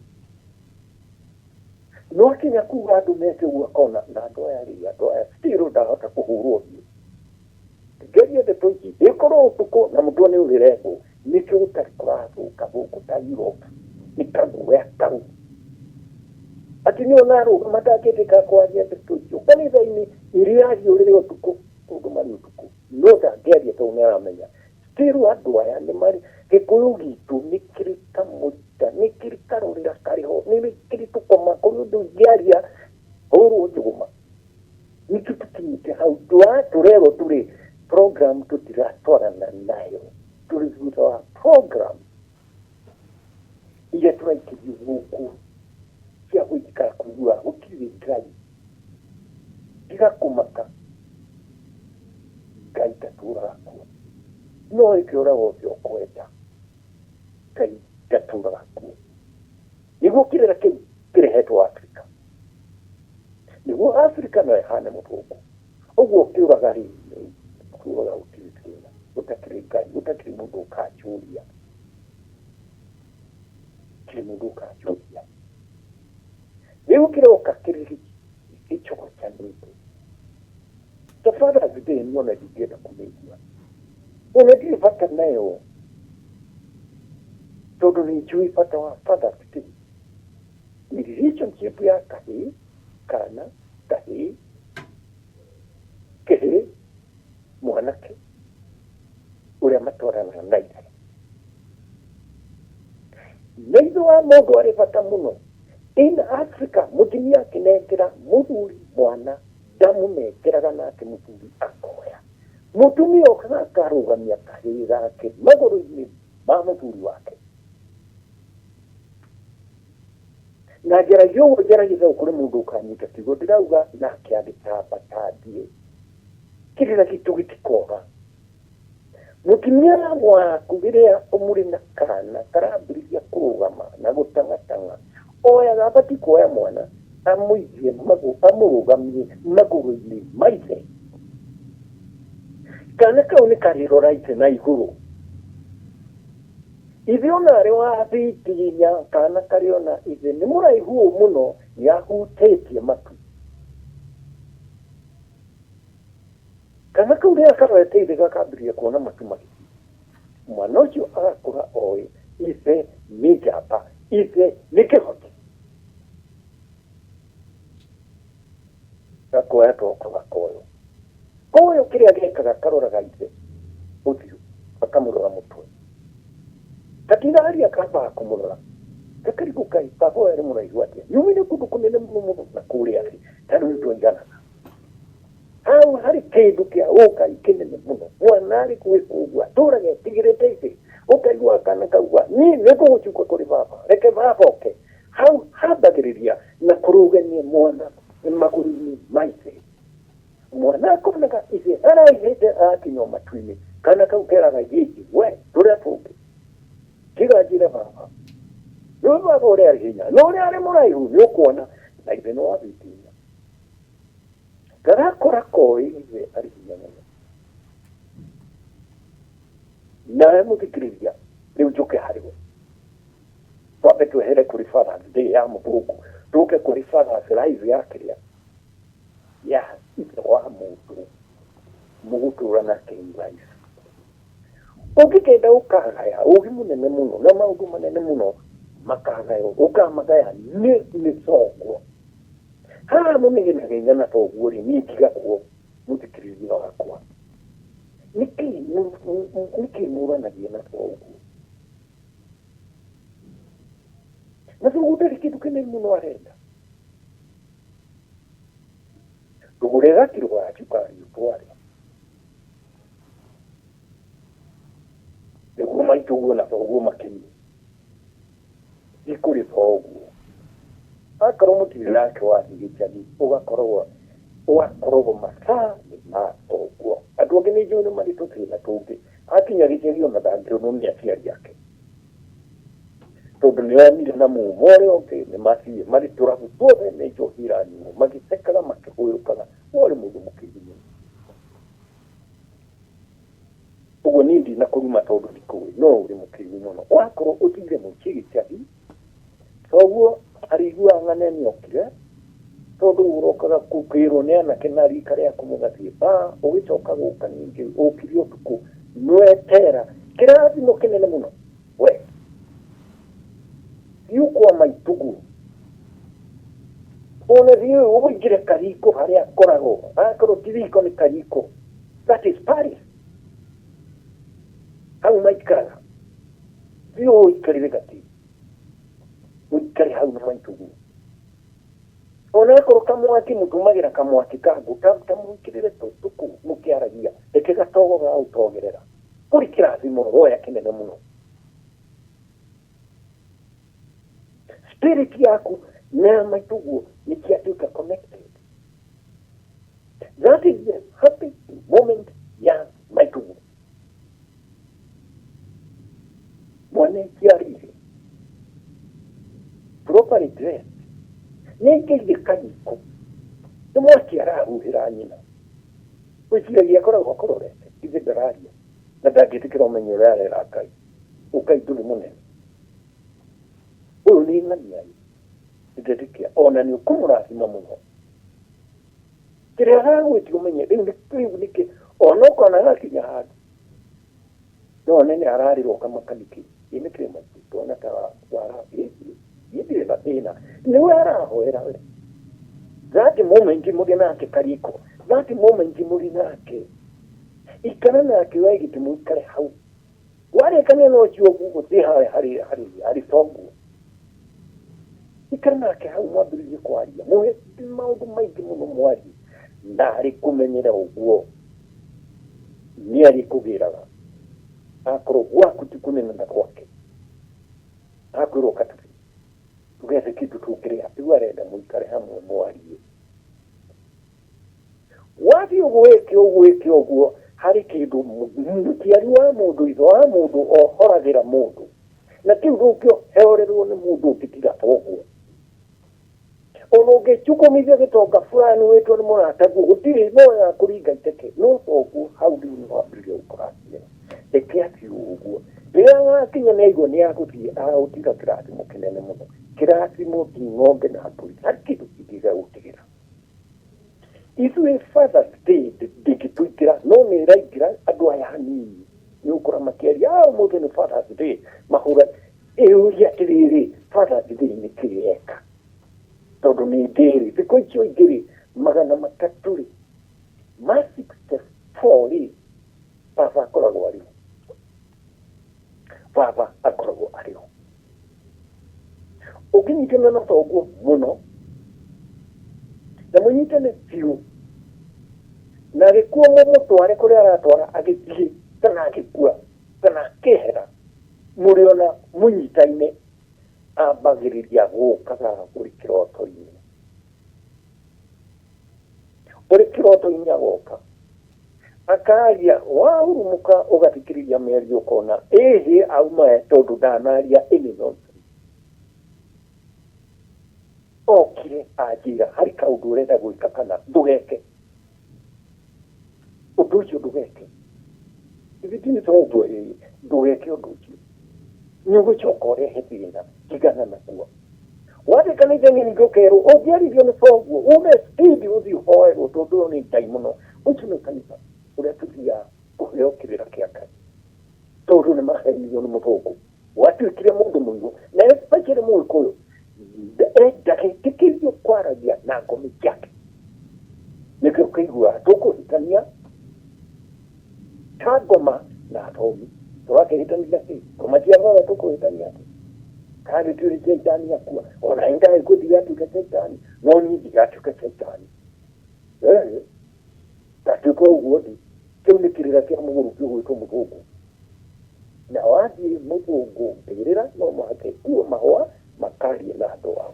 no akinya kuga andũ meke ũguo akona na andũ aya rĩ andũ aya still ndahota kũhũrwo biũ ngerie ndeto ici ĩkorwo ũtukũ na mũtwe nĩ ũrĩrengwo nĩkĩo gũtarĩ kũrathũka gũkũ ta Europe nĩ kaguoya kau atĩ nĩ ona arũgama ndangĩtĩka kwaria ndeto icio kanitha-inĩ iria ahiũrĩre ũtukũ tondũ marĩ ũtukũ no ndangĩaria tondũ nĩ aramenya still andũ aya nĩ marĩ gĩkũyũ gitũ nĩ kĩrĩ kamũita nĩ kĩrĩ karũrĩra karĩ ho nĩ kĩrĩ tũkoma kũrĩ ũndũ ingĩaria hũrwo njũgũma nĩkĩo tũkinyĩte hau tũrerwo tũrĩ program tũtiratwarana nayo tũrĩ thutha wa program iria tũraikĩrio gũkũ cia gũikara kũigua gũtirĩ Ngai tiga kũmaka Ngai ndatũraga kuo no ĩke ũrĩa wothe ũkwenda Ngai ndatũraga kuo nĩguo kĩrĩra kĩu kĩrehetwo Afrika nĩguo Afrika no ĩhane mũthũngũ ũguo ũkĩũraga rĩ kũraga gũtirĩ thĩna gũtakĩrĩ Ngai gũtakĩrĩ mũndũ ũkanjũria gũtirĩ mũndũ ũkanjũria rĩu kĩroka kĩrĩ gĩcogocanĩte. Niĩ ona ndingĩenda kũmĩigua. Ona ndirĩ bata nayo tondũ nĩ njũĩ bata wa Father's Day. Nĩ relationship ya kahĩĩ, kana, kahĩĩ, kĩhĩĩ, mwanake ũrĩa matwaranaga na ithe. Na ithe wa mũndũ arĩ bata mũno. In Africa mũtumia akĩnengera mũthuri mwana ndamũnengeraga nake mũthuri akoya. Mũtumia okaga akarũgamia kahĩĩ gake magũrũ-inĩ ma mũthuri wake. Na njaragia ũguo njaragia tondũ kũrĩ mũndũ ũkanyita kiugo ndĩrauga nake agĩtamba tambie. Kĩrĩra gitũ gĩtikora. Mũtumia waku rĩrĩa mũrĩ na kana karambĩrĩria kũrũgama na gũtang'atang'a, oyaga abatiĩ kuoya mwana amũigie amũrũgamie magũrũ-inĩ ma ithe. Kana kau nĩ karĩrora ithe na igũrũ. Ithe ona arĩ wa biti inya, kana karĩona ithe nĩ mũraihu ũũ mũno nĩ ahutĩtie matu. Kana kau rĩrĩa karorete ithe gakambĩrĩria kuona matu magĩthiĩ. Mwana ũcio agakũra oĩ ithe nĩ njamba, ithe nĩ kĩhoti. Gakoya toko gakoywo. Koywo kĩrĩa gekaga karoraga ithe ũthiũ, gakamũrora mũtwe. Gatiraria kambaga kũmũrora. Gakarigwo kaĩ baba ũyũ arĩ mũraihu atĩa? Nyumĩre kũndũ kũnene mũno mũno na kũrĩa thĩ, ta rĩu twaiganaga. Hau harĩ kĩndũ kĩa ũngai kĩnene mũno. Mwana arĩ gwĩka ũguo atũraga etigĩrĩte ithe. Ũkaigua kana kauga niĩ nĩ ngũgũcuka kũrĩ baba, reke baba oke. Hau hambagĩrĩria na kũrũgamia mwana magũrũ-inĩ ma ithe. Mwana akonaga ithe araihĩte agakinya o matu-inĩ. Kana kau keraga ithe we tũrĩa tũngĩ tiga njĩre baba. Nĩwe baba ũrĩa arĩ hinya na ũrĩa arĩ mũraihu nĩ ũkuona na ithe nĩ wa biti inya. Garakũra koĩ ithe arĩ hinya mũno. Nawe mũthikĩrĩria rĩu njũke harĩ we. Twambe twehere kũrĩ Father's Day ya mũthũngũ tũke kũrĩ Father's Life ya kĩrĩa ya ithe wa mũndũ mũgũtũra nake in life. Ũngĩkenda ũkagaya ũgĩ mũnene mũno na maũndũ manene mũno makagaywo ũkamagaya nĩ nĩ thoguo. Haha mũnegenaga na thoguo rĩ niĩ ndigagwo mũthikĩrĩria wakwa. Nĩkĩ nĩkĩ mũranagia na thoguo? Na thoguo ndarĩ kĩndũ kĩnene mũno arenda. Ndũgũre gakiro ga cukari ũtware. Nĩguo maitũguo na thoguo makenie. Ti kũrĩ thoguo. Akorwo mũtirĩ nake wathiĩ gĩcagi ũgakorwo ũgakorwo mathaa nĩ ma thoguo. Andũ angĩ nĩ njũĩ nĩ marĩ tũthĩna tũngĩ. Akinya gĩcagi ona ndangĩonwo nĩ aciari ake. Tondũ nĩ onire na mumo ũrĩa ũngĩ nĩ mathiĩ marĩ tũrabu tuothe nĩ njohi iranyuo magĩthekaga makĩhũyũkaga. Warĩ mũndũ mũkĩgu mũno. Ũguo niĩ ndinakũruma tondũ ndikũĩ, no ũrĩ mũkĩgu mũno. Wakorwo ũthire mũciĩ gĩcagi, thoguo arĩiguaga ng'ania nĩokire, tondũ ũrokaga kwĩrwo nĩ anake na rika rĩaku mũgathiĩ baa, ũgĩcoka gũka ningĩ ũkire ũtukũ, nĩwetera kĩrathimo kĩnene mũno we. Thiĩ kwa maitũguo, ona thiĩ ũingĩre kariko harĩa akoragwo, akorwo ti riko nĩ kariko. That is Paris. Hau maikaraga. Thiĩ ũikarĩre gatĩ. Ũikare hau na maitũguo. Ona akorwo kamwaki mũtũmagĩra kamwaki ka ngũ ta mũikĩrĩre tũkũ mũkĩaragia reke gatogo gagũtogerera. Kũrĩ kĩrathimo woya kĩnene mũno. Spirit yaku na ya maitũguo nĩ ciatuĩka connected. That is the happy moment ya maitũguo. Mwana eciarĩire properly dressed nĩ aingĩrire kariko nĩ mwaki arahuhĩra nyina wĩciragia akoragwo akũrorete ithe ndararia na ndangĩtĩkĩra ũmenye ũrĩa arera Ngai ũkai ndũrĩ mũnene ũyũ nĩ ng'ania ndetĩkia ona nĩ ũkũmũrathima mũno kĩrĩa aragwĩtia ũmenye rĩu nĩ rĩu nĩkĩ Ona ũkona gakinya handũ no one nĩ ararĩra ũkamaka nĩkĩ ĩ nĩkĩ maitũ ndona ta warathiĩ niĩ ndirĩ na thĩna nĩwe arahoera we. That moment mũrĩ nake kariko, that moment mũrĩ nake, ikara nake we gĩtĩ mũikare hau. Warĩkania na ũcio ũguo gũthiĩ harĩa harĩ harĩ harĩ thoguo. Ikara nake hau mwambĩrĩrie kwaria, mũhe maũndũ maingĩ mũno mwarie, na arĩ kũmenyera ũguo nĩ arĩkũgĩraga akorwo gwaku ti kũnene na gwake akwĩrwo katubi tũgethe kĩndũ tũngĩrĩa rĩu arenda mũikare hamwe mwarie. Wathiĩ ũguo wĩke ũguo wĩke ũguo harĩ kĩndũ mũciari wa mũndũ ithe wa mũndũ ohoragĩra mũndũ na kĩu ndũngĩohererwo nĩ mũndũ ũngĩ tiga thoguo. Ona ũngĩcukumithia gĩtonga fulani wĩtwo nĩ mũrataguo gũtirĩ no ya kũringa iteke no thoguo hau rĩu nĩ wambĩrĩria gũkũrathimĩra. Reke athiĩ ũguo rĩrĩa agakinya nĩ aigua nĩ agũthiĩ agũtiga kĩrathimo kĩnene mũno. Kĩrathimo ti ng'ombe na mbũri harĩ kĩndũ kĩngĩ gĩa gũtigĩra. Ithuĩ Father's Day ndĩngĩtũingĩra no nĩ ĩraingĩra andũ aya anini nĩ ũgũkora makĩaria ah ũmũthĩ nĩ Father's Day mahũra ĩũria atĩrĩrĩ Father's Day nĩ kĩ eka tondũ nĩ ndĩrĩ thikũ icio ingĩ rĩ 300 rĩ ma 64 rĩ baba akoragwo arĩ ho baba akoragwo arĩ ho Ũngĩnyitana na thoguo mũno, na mũnyitane biũ, na agĩkua mũmũtware kũrĩa aratwara agĩthiĩ, kana agĩkua, kana akĩehera, mũrĩ ona mũnyitaine, ambagĩrĩria gũkaga ũrĩ kĩroto-inĩ. Ũrĩ kĩroto-inĩ agoka, akaria wahurumũka ũgathikĩrĩria mĩario ũkona ĩhĩ auma tondũ ndanaria any nonsense. Okire anjĩra harĩ kaũndũ ũrenda gwĩka kana ndũgeke ũndũ ũcio ndũgeke. Ithe ti nĩ tondũ ĩĩ ndũgeke ũndũ ũcio nĩ ũgũcoka ũrehe thĩna tigana naguo. Wathiĩ kanitha ningĩ ũkerwo ũngĩarithio nĩ thoguo ume speed ũthiĩ ũhoerwo tondũ ũyũ nĩ ndaimono. Ũcio nĩ kanitha ũrĩa tũthiaga kũheo kĩrĩra kĩa Ngai tondũ nĩ mahenirio nĩ mũthũngũ watuĩkire mũndũ mũirũ na especially mũgĩkũyũ ndagetĩkĩrio kwaragia na ngomi ciake nĩkĩo ũkĩiguaga tũkũhĩtania ta ngoma na athomi tũrakĩhĩtania kĩ ngoma cia baba tũkũhĩtania atĩ kana nĩtũrĩ caitani akua ona ndarĩ ndigatuĩke caitani no niĩ ndigatuĩke caitani. Eh, ndatuĩka ũguo ndi kĩu nĩ kĩrĩra kĩa mũgũrũki ũgwĩtwo mũthũngũ na wathiĩ mũthũngũ mbĩrĩra no mũhaka ĩkuo mahũa makarie na andũ ao.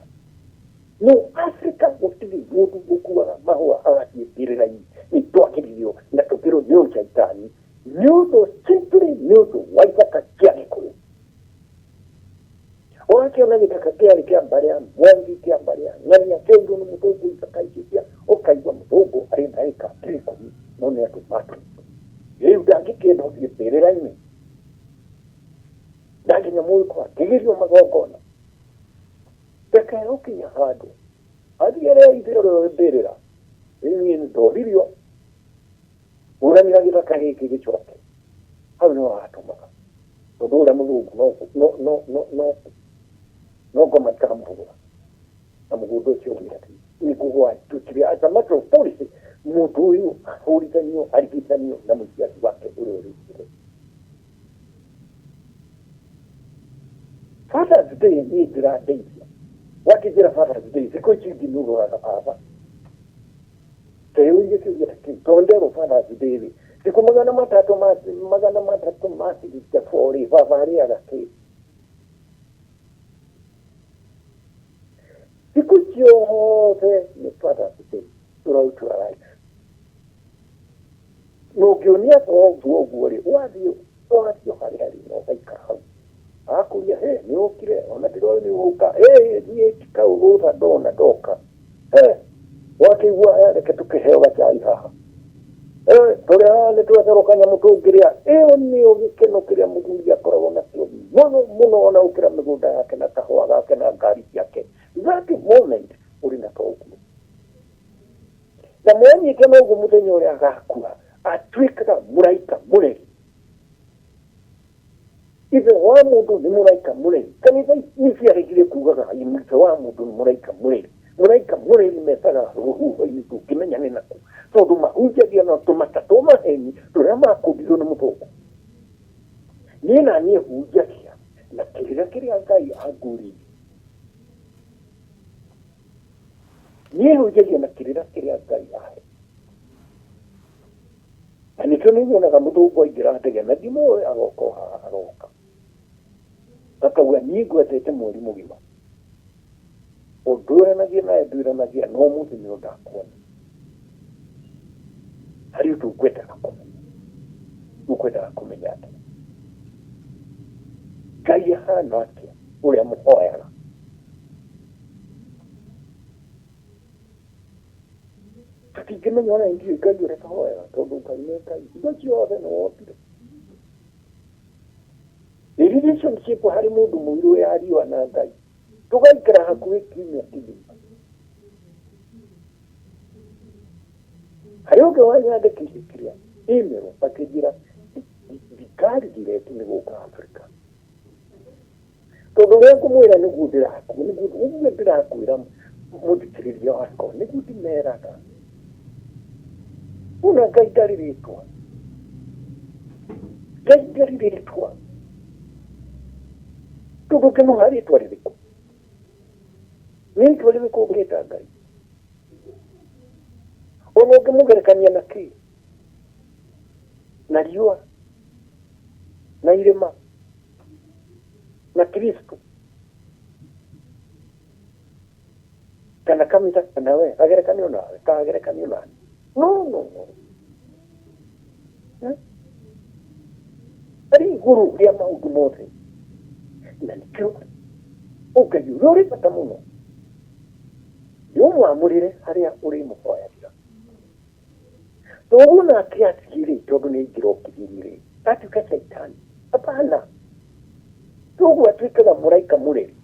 No Africa gũtirĩ mũndũ ũkuaga mahũa agathiĩ mbĩrĩra-inĩ. Nĩ twagĩrĩirwo na tũkĩrwo nĩ ũcaitani nĩ ũndũ simply nĩ ũndũ wa ithaka cia Gĩkũyũ. Ũgakĩona gĩthaka kĩarĩ kĩa mbarĩ ya Mwangi, kĩa mbarĩ ya Ng'ania, kĩoirwo nĩ mũthũngũ ithaka icio cia ũkaigua mũthũngũ arĩ na ĩka 10,000 no nĩ andũ matũrĩtwo. Rĩu ndangĩkĩenda ũthiĩ mbĩrĩra-inĩ. Na nginya mũgĩkũyũ akĩgirio magongona. Reke gũkinya handũ athiĩ ithe ũrĩa wĩ mbĩrĩra. Rĩu niĩ nĩndoririo hũranĩra gĩthaka gĩkĩ gĩcoke. Hau nĩho hatũmaga tondũ ũrĩa mũthũngũ no no no no no no ngoma ikamũhũra na mũgũnda ũcio wĩ atĩ nĩguo gwatuĩkire as a matter of policy mũndũ ũyũ ahũrithanio arigithanio na mũciari wake ũrĩa ũrĩ igũrũ. Father's Day niĩ ndĩrandeithia wakĩnjĩra Father's Day thikũ ici ingĩ nĩ ũroraga baba teyũrie kĩũria ta kĩu tondũ nderwo Father's Day rĩ thikũ 364 rĩ baba arĩaga kĩ thikũ ciothe nĩ Father's Day throughout your life. Na ũngĩonia thoguo ũguo rĩ, wathiĩ wathiĩ harĩa arĩ na ũgaikara hau. Agakũria, he, nĩ ũkire, ona ndĩroĩ nĩ ũgũka, ĩ, niĩ ti kau rũtha ndona ndoka. He, wakĩigua aya reke tũkĩheo gacai haha. He, tũrĩ haha nĩ twetherwo kanyamũ tũngĩrĩa. Ĩyo nĩyo gĩkeno kĩrĩa mũthuri akoragwo nakĩo mũno mũno ona gũkĩra mĩgũnda yake na kahũa gake na ngari ciake. That moment ũrĩ na thoguo. Na mwanyitana ũguo mũthenya ũrĩa agakua, Atuĩkaga mũraika mũreri. Ithe wa mũndũ nĩ mũraika mũreri. Kanitha nĩ ciaregire kugaga ithe wa mũndũ nĩ mũraika mũreri. Mũraika mũreri metaga rũhuho-inĩ ndũngĩmenya nĩ nakũ, tondũ mahunjagia na tũmata twa maheni tũrĩa makũmbirwo nĩ mũthũngũ. Niĩ na niĩ hunjagia na kĩrĩra kĩrĩa Ngai angũrĩire. Niĩ hunjagia na kĩrĩra kĩrĩa Ngai ahe. Na nĩkĩo nĩ nyonaga mũthũngũ aingĩra ndege na ndimũĩ agoka o haha aroka. Akauga niĩ ngwethete mweri mũgima. Ũndũranagia nawe ndũranagia no ũmũthĩ nĩo ndakuona. Harĩ ũndũ ngwendaga kũmenya. Ũkwendaga kũmenya atĩa? Ngai ahana atĩa ũrĩa mũhoyaga? Tũtingĩmenya ona ndiũĩ Ngai ũrĩa tũhoyaga tondũ Ngai nĩ Ngai. Indo ciothe nĩ wombire. The relationship harĩ mũndũ mũirũ ya riũa na Ngai. Tũgaikara hakuhĩ kiumia kĩgima. Harĩ ũngĩ wanyandĩkĩire kĩrĩa email akĩnjĩra ndikarigireti nĩ gũka Afrika. Tondũ ũrĩa ngũmwĩra nĩguo ndĩrakua, nĩguo ũguo ndĩrakwĩra mũthikĩrĩria wakwa, nĩguo ndimeraga. Ona Ngai ndarĩ rĩtwa. Ngai ndarĩ rĩtwa. Tondũ ũngĩmũha rĩtwa rĩrĩkũ? Nĩ rĩtwa rĩrĩkũ ũngĩta Ngai? Ona ũngĩmũgerekania na kĩ? Na riũa? Na irĩma? Na Kristo? Kana kanitha kana we agerekanio nawe kagerekanio nani? No, no, no. Eh? Arĩ igũrũ rĩa maũndũ mothe na nĩkĩo ũngai ũrĩa ũrĩ bata mũno nĩ ũmwamũrĩre harĩa ũrĩmũhoyagĩra. Toguo nake athiĩ-rĩ, tondũ nĩ aingĩra ũkiri-rĩ, atuĩka caitani? Hapana. Toguo atuĩkaga mũraika mũreri.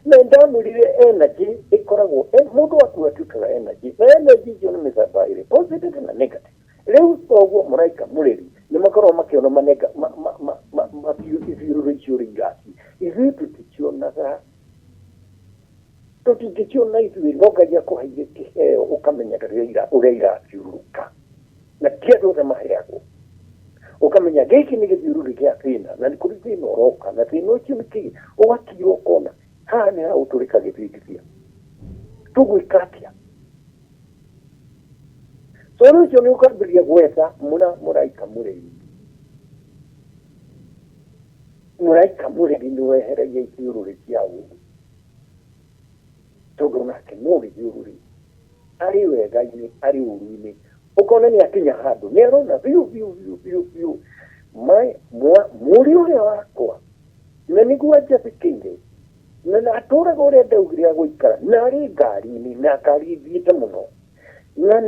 Na ndamwĩrire energy ĩkoragwo, mũndũ akua atuĩkaga energy, na energy icio nĩ mĩthemba ĩrĩ, positive na negative. Rĩu toguo mũraika mũreri nĩ makoragwo makĩona manega, ithiũrũrĩ icio ũrĩa irathiĩ. Ithuĩ tũticionaga. Tũtingĩciona ithuĩ, no Ngai akũheire kĩheo ũkamenya ũrĩa irathiũrũrũka. Na ti andũ othe maheagwo. Ũkamenya gĩkĩ nĩ gĩthiũrũrĩ gĩa thĩna, na nĩ kũrĩ thĩna ũroka, na thĩna ũcio nĩ kĩĩ? Ũgakira ũkona haha nĩ hagũtũrĩka gĩthingithia. Tũgwĩka atĩa? So rĩu ũcio nĩ ũkambĩrĩria gwetha mũraika mũrĩmi. Mũraika mũrĩmi nĩ weheragia ithiũrũrĩ cia ũũru. Tondũ onake no gĩthiũrũrĩ, arĩ wega-inĩ, arĩ ũũru-inĩ, ũkona nĩ akinya handũ, nĩ arona biũ biũ biũ biũ biũ, mũriũ ũrĩa wakwa, na nĩguo anjathĩkĩire, na atũraga ũrĩa ndaugire agũikara, na arĩ ngari-inĩ, na ngari ĩthiĩte mũno, na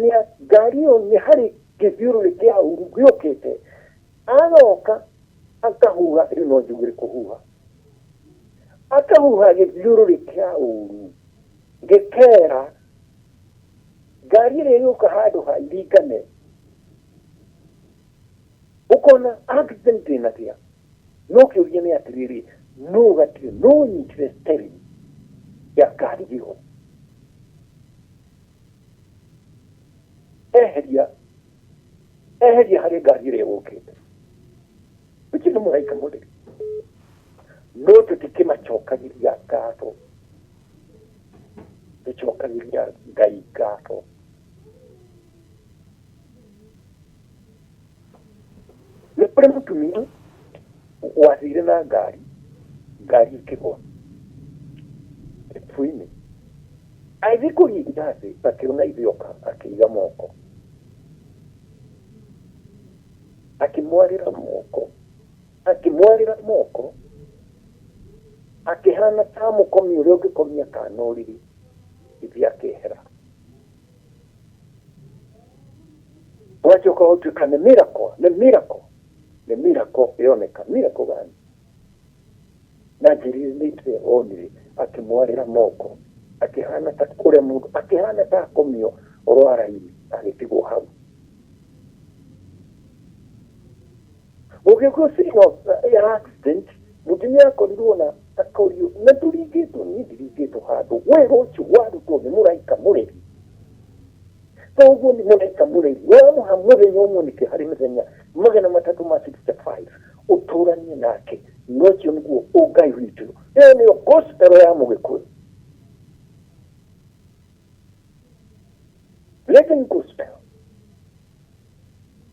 ngari ĩyo nĩ harĩ gĩthiũrũrĩ kĩa ũũru gĩũkĩte, agoka akahuha, rĩu no njugire kũhuha, akahuha gĩthiũrũrĩ kĩa ũũru, gĩkera ngari ĩrĩa ĩgũka handũ ha iringane, ũkona accident ĩnagĩa. No kĩũria nĩ atĩrĩrĩ, nũ gatire, nũ ũnyitire steering ya ngari ĩyo? Eheria, eheria harĩ ngari ĩrĩa ĩgũkĩte. Ũcio nĩ mũraika mũtheru. No tũtikĩmacokagĩria ngatho. Tũcokagĩria Ngai ngatho. Nĩ kũrĩ mũtumia wathire na ngari, ngari ĩkĩgwa gĩbui-inĩ. Agĩthiĩ kũringa thĩ akĩona ithe oka akĩiga moko. Akĩmwarĩra moko, akĩmwarĩra moko, akĩhana ta mũkomi ũrĩa ũngĩkomia kana ũrĩrĩ, ithe akĩehera. Gwacoka gũtuĩka nĩ miracle, nĩ miracle, nĩ miracle yoneka. Miracle gani? Na njĩrire nĩ ithe onire akĩmwarĩra moko, akĩhana ta ũrĩa mũndũ, akĩhana ta akomio oro araini, Agĩtigwo hau. Gũgĩũka scene of ya accident, mũtumia akorirwo na akorio na tũringĩtwo, niĩ ndiringĩtwo handũ. Wĩra ũcio warutwo nĩ mũraika mũreri. Koguo nĩ mũraika mũreri wamũha mũthenya ũmwe nĩkĩ harĩ mĩthenya 365 ũtũranie nake, na ũcio nĩguo ũngai witũ. Ĩyo nĩyo gospel ya Mũgĩkũyũ, living gospel.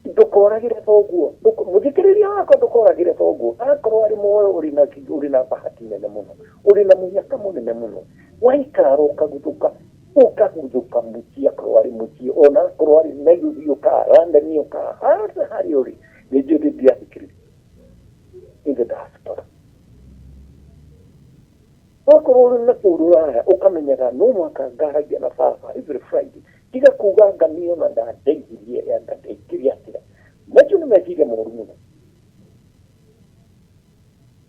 Ndũkoragĩre thoguo, mũthikĩrĩria wakwa, ndũkoragĩre thoguo akorwo arĩ muoyo. Ũrĩ na bahati nene mũno, ũrĩ na mũnyaka mũnene mũno. Waikara ũkaguthũka, ũkaguthũka mũciĩ, akorwo arĩ mũciĩ, ona akorwo arĩ Nairobi, ũkaa London, ũkaa hothe harĩa ũrĩ. Nĩ njũĩ ndiathikĩrĩria in the diaspora. Wakorwo ũrĩ na kũu rũraya, ũkamenyaga no mũhaka ngaragia na baba every Friday. Tiga kuga ngani ona ndandeithirie, anga ndeikire atĩa. Macio nĩ meciria moru mũno,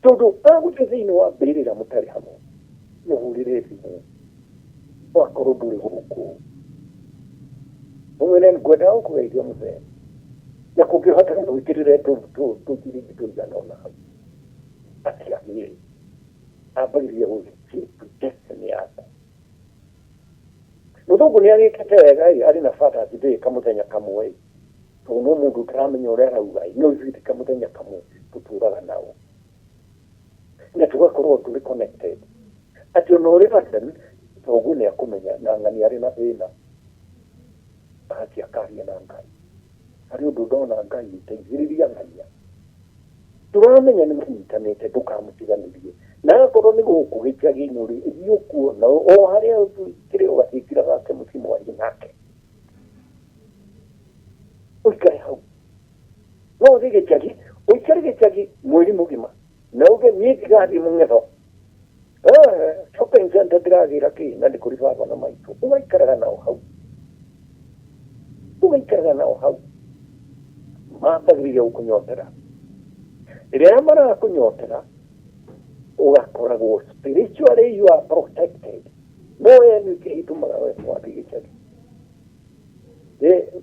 tondũ agũthiĩ thĩinĩ wa mbĩrĩra mũtarĩ hamwe. Mũhũrĩre thimũ wakorwo ndũrĩ gũkũ, ũmwĩre ngwenda gũkũgeithia mũthee, na kũngĩhoteka gwĩkĩrĩre tũciringi tũigana ũna hau. Atiagĩrĩ ambagĩrĩria gũgĩkeep destiny yaku. Mũthũngũ nĩ agĩkĩte wega ĩ, arĩ na Father's Day kamũthenya kamwe ĩ, tondũ no mũndũ ũtaramenya ũrĩa arauga ĩ, no ithuĩ ti kamũthenya kamwe tũtũraga nao na tũgakorwo tũrĩ connected, atĩ ona ũrĩ London thoguo nĩ akũmenya na ng'ani arĩ na thĩna, agathiĩ akaria na Ngai. Harĩ ũndũ ndona, Ngai teithĩrĩria ng'ania. Tũramenya nĩ manyitanĩte, ndũkamũtiganĩrie. Na akorwo nĩ gũkũ gĩcagi-inĩ ũrĩ, thiĩ ũkuo na o harĩa kĩrĩa ũgathiĩkira gake mũciĩ mwarie nake, ũikare hau. No ũthiĩ gĩcagi, ũikare gĩcagi mweri mũgima na uge niĩ ndigathiĩ mũng'etho shopping center, ndĩragĩra kĩ na nĩ kũrĩ baba na maitũ. Ũgaikaraga nao hau, ũgaikaraga nao hau, mambagĩrĩria gũkũnyotera. Rĩrĩa marakũnyotera, ũgakoragwo spiritually you are protected. No we nĩ kĩ itũmaga we mwathiĩ gĩcagi?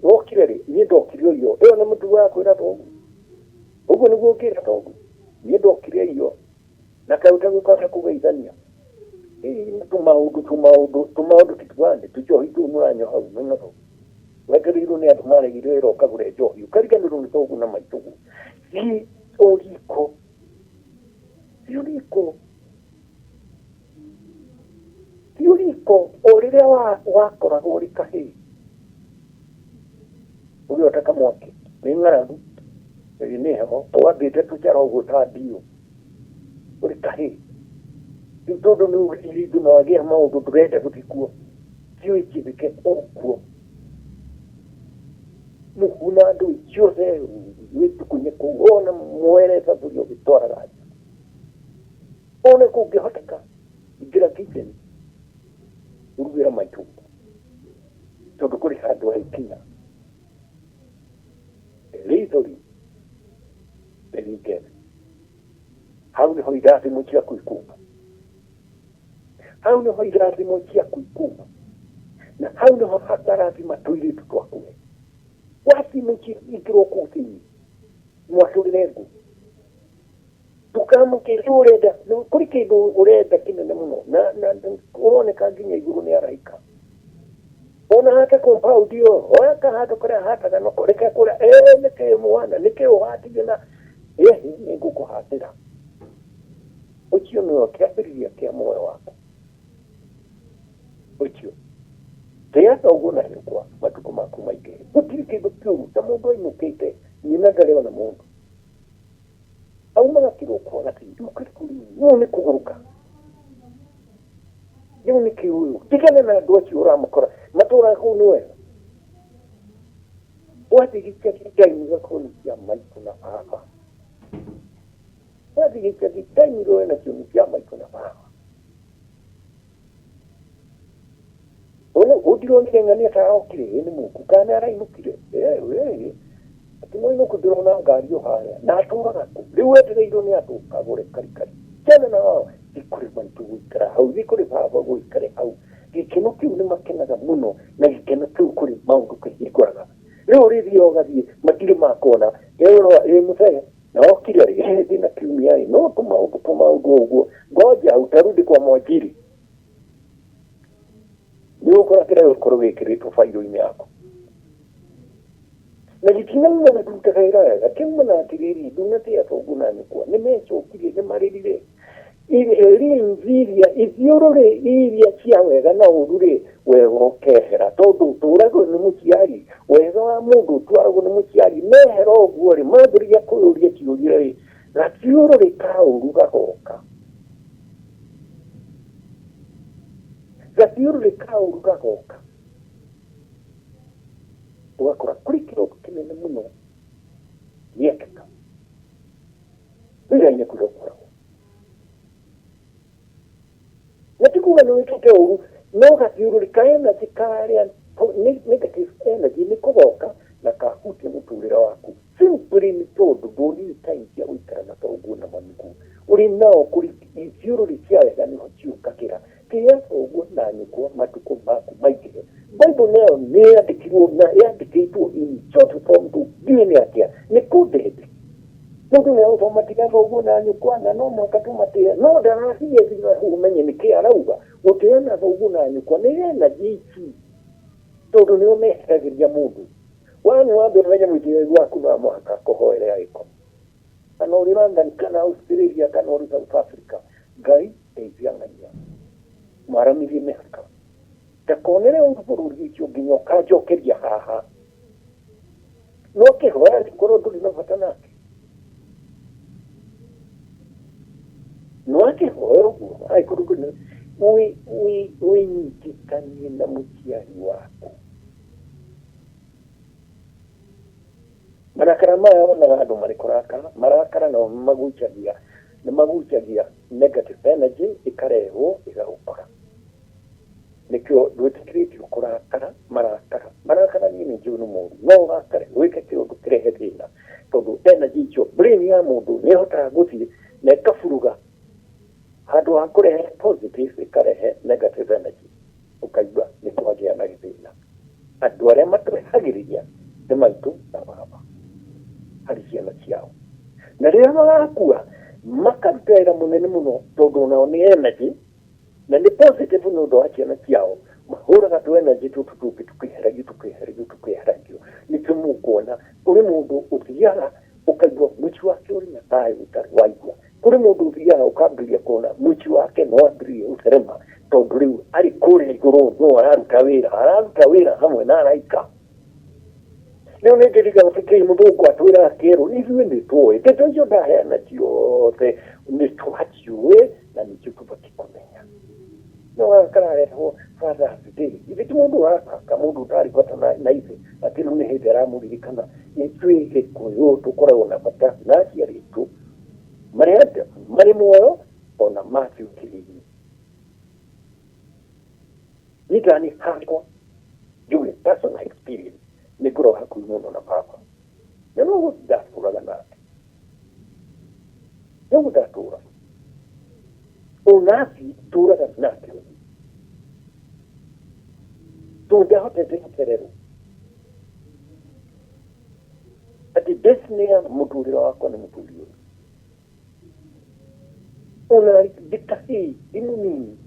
Wokire rĩ? Niĩ ndokire ũiyo. Ĩyo nĩ mũtugo wa kwĩra thoguo? Ũguo nĩguo ũngĩra thoguo, niĩ ndokire iyo na kaĩ ũtegũkota kũgeithania? Tũmaũndũ, tũmaũndũ, tũmaũndũ tũtugande tũnjohi tũu mũranyua hau mĩng'etho, wetereirwo nĩ andũ maregire wĩra ũkagũre njohi, ũkariganĩrwo nĩ thoguo na maitũguo. Thiĩ o riko, thiĩ o riko, thiĩ o riko o rĩrĩa wakoragwo ũrĩ kahĩĩ ũgĩota kamwaki. Nĩ ng'aragu, ĩĩ nĩ heho, wambĩte tũcara ũguo ta ndiũ ũrĩ kahĩĩ. Rĩu tondũ nĩ ũgĩire indo na wagĩa maũndũ, ndũrenda gũthiĩ kuo. Thiĩ ũikithike o kuo mũhu na ndũĩ ciothe, wĩtukunye kũu, ona mwere thaburia ũgĩtwaraga nja. One kũngĩhoteka, ingĩra kitchen ũrugĩra maitũ, tondũ kũrĩ handũ haikinya rĩithori rĩringe thĩ. Hau nĩho irathimo ciaku ikuma, hau nĩho irathimo ciaku ikuma, na hau nĩho hakarathima tũirĩtu twaku. We wathiĩ mũciĩ, ingĩrwo kũu thĩinĩ, mwatũrĩre ngũ. Ndũkamake. Rĩu ũrenda kũrĩ kĩndũ ũrenda kĩnene mũno na ũroneka nginya igũrũ nĩ araika. Ona hata compound ĩyo, oya kahandũ karĩa hataga nako, reke kũrĩa nĩkĩ mwana, nĩkĩ ũhatire na ĩhĩ nĩ ngũkũhatĩra. Ũcio nĩwe kĩambĩrĩria kĩa muoyo waku ũcio. Tĩa thoguo na nyũkwa, matukũ maku maingĩhe. Gũtirĩ kĩndũ kĩũru ta mũndũ ainũkĩte, nyina ndarĩ ona mũndũ aumaga kĩroko agathiĩ rĩu nĩ kũgũrũka. Rĩu nĩ kĩũyũ, tigana na andũ acio ũramũkora matũraga kũu. Nĩ wega wathiĩ gĩcagi, time igakorwo nĩ cia maitũ na baba. Wathiĩ gĩcagi, time iria ũrĩ nacio nĩ cia maitũ na baba. Ũndironire ng'ania ta arokire, ĩ nĩ mũku kana nĩ arainũkire, atĩ mũinũku ndĩrona ngari o harĩa na atũraga kũ. Rĩu wetereirwo nĩ andũ kagũre karikari. Ciana na wao, thiĩ kũrĩ maitũ gũikara hau, thiĩ kũrĩ baba gũikare hau. Gĩkeno kĩu nĩ makenaga mũno na gĩkeno kĩu kũrĩ maũndũ kĩhingũraga. Rĩu ũrĩthiaga ũgathiĩ matirĩ makona ĩrora ĩ mũthee na okire rĩ ĩ ndĩna kiumia ĩ no tũmaũndũ tũmaũndũ ũguo ngoja utarudi kwa mwajiri nĩ ũgũkora kĩrĩa gĩgũkorwo gĩkĩrĩtwo bairũ-inĩ yaku na gĩtinauma na ndutaga wĩra wega kĩauma na atĩrĩrĩ ndunatĩa thoguo na nyũkwa nĩ mecokirie nĩ marĩrire rinzi iria ithiũrũrĩ iria cia wega na ũru rĩ wega ũkehera tondũ ũtũragwo nĩ mũciari wega wa mũndũ ũtwaragwo nĩ mũciari mehera ũguo rĩ mambĩrĩria kwĩyũria ciũria rĩ gathiũrũrĩ ka ũru gagoka gathiũrũrĩ ka ũru gagoka ũgakora kũrĩ kĩroko kĩnene mũno gĩekĩka wĩra-inĩ kũrĩa ũkoragwo na ti kuga nĩ wĩkĩte ũru no gathiũrũrĩ ka energy karĩa negative energy nĩ kũgoka na kahutia mũtũrĩre waku simply nĩ tondũ ndwonire time cia gũikara na thoguo na mamigu ũrĩ nao kũrĩ ithiũrũrĩ cia wega nĩho ciũkagĩra tĩa thoguo na nyũkwa matukũ maku maingĩhe Bible nayo nĩ yandĩkirwo na yandĩkĩtwo in short form tu ndiũĩ nĩ atĩa nĩ coded mũndũ nĩ agũthoma tiga thoguo na nyũkwa na no mũhaka tũmatĩe no ndarathiĩ thutha hau ũmenye nĩkĩ arauga gũtĩa na thoguo na nyũkwa nĩ energy ici tondũ nĩo meheragĩria mũndũ wani wambe ũmenye mũciari waku no mũhaka akũhoere agĩkoma kana ũrĩ London kana Australia kana ũrĩ South Africa Ngai teithia ng'ania mwaramirie mĩhaka ndakonere ũru bũrũri ũcio nginya ũkanjokeria haha no kĩhoya angĩkorwo ndũrĩ na bata nake no akĩhoya ũguo angĩkorwo ndũrĩ na wĩnyitithanie na mũciari waku marakara maya wonaga andũ marĩ kũrakara marakara nao magucagia nĩ magucagia negative energy ĩkarehwo ĩgagũkora nĩkĩo ndwĩtĩkĩrĩtio kũrakara marakara marakara niĩ nĩ njũĩ nĩ moru no ũrakare wĩke kĩũndũ kĩrehe thĩna tondũ energy icio brain ya mũndũ nĩ ĩhotaga gũthiĩ na ĩkaburuga handũ ha kũrehe positive ĩkarehe negative energy ũkaigua nĩ kwagĩa na gĩthĩna andũ arĩa matũrehagĩrĩria nĩ maitũ na baba harĩ ciana ciao na rĩrĩa marakua makaruta wĩra mũnene mũno tondũ onao nĩ energy na nĩ positive nĩ ũndũ wa ciana ciao mahũraga tũ energy tũtũ tũngĩ tũkĩheragio tũkĩheragio tũkĩheragio nĩkĩo mũkuona kũrĩ mũndũ ũthiaga ũkaigua mũciĩ wake ũrĩ na thayũ ũtarĩ waigua kũrĩ mũndũ ũthiaga ũkambĩrĩria kuona mũciĩ wake no ambĩrĩrie gũtherema tondũ rĩu arĩ kũrĩa igũrũ no araruta wĩra araruta wĩra hamwe na araika rĩu nĩ ngĩriga kĩ mũthũngũ atwĩra akĩrwo ithuĩ nĩ tũĩ ndeto icio ndaheana ciothe nĩ twaciũĩ na nĩcio tũbatiĩ kũmenya no gaka kararehwo Father's Day ithe ti mũndũ ũrathaka mũndũ ũtarĩ bata na ithe atĩ rĩu nĩ hĩndĩ aramũririkana ithuĩ gĩkũyũ tũkoragwo na bata na aciari aitũ marĩ marĩ muoyo ona mathiũkĩrĩirie niĩ ndani hakwa njuge personal experience nĩ ngoragwo hakuhĩ mũno na baba na no ndatũraga nake no ndatũra onathi tũraga nake tondũ ndahotete gũcererwo atĩ destiny ya mũtũrĩre wakwa nĩ mũthuri ũyũ ona ndĩ kahĩĩ ndĩ mũnini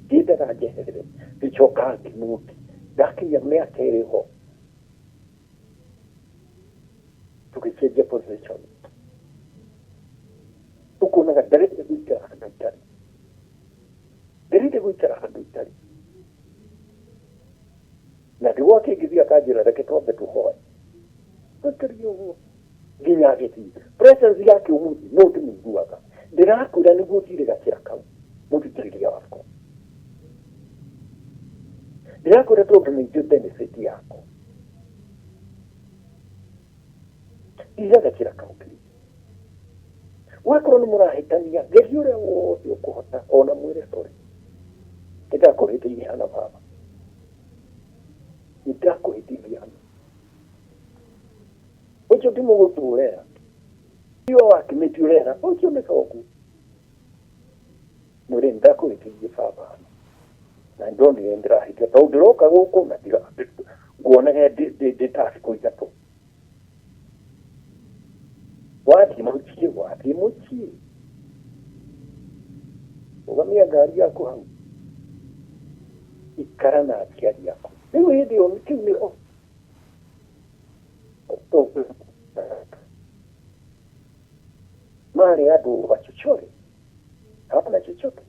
ndiendaga njeherere ngĩcoka ngĩmũti ndakinyia mĩaka ĩrĩ ho tũgĩcenjia position ũkonaga ndarenda gũikara handũ itarĩ ndarenda gũikara handũ itarĩ na ndĩ gwake ngĩthiĩ akanjĩra reke twambe tũhoe tũikarie ũguo nginya agĩthiĩ presence yake ũmũthĩ no ndĩmĩiguaga ndĩrakwĩra nĩguo ũtire gacĩra kau mũthikĩrĩria wakwa ndĩrakwĩra tondũ nĩ njũĩ benefit yako tiga gacĩra kau please wakorwo nĩ mũrahĩtania geria ũrĩa wothe ũkũhota ona mwĩre sorry nĩndakũhĩtĩirie hana baba nĩndakũhĩtĩirie hana ũcio ti mũgũtu ũrera tiwe wa kĩmĩti ũrera ũcio nĩ thoguo mwĩre nĩndakũhĩtĩirie baba hana Na ndonire ndĩrahĩtia tondũ ndĩroka gũkũ na nguonage ndĩ ta thikũ 3. Wathiĩ mũciĩ, wathiĩ mũciĩ. Rũgamia ngari yaku hau. Ikara na aciari aku. Rĩu hĩndĩ ĩyo kĩu nĩ marĩ andũ wachochore hawana chochote,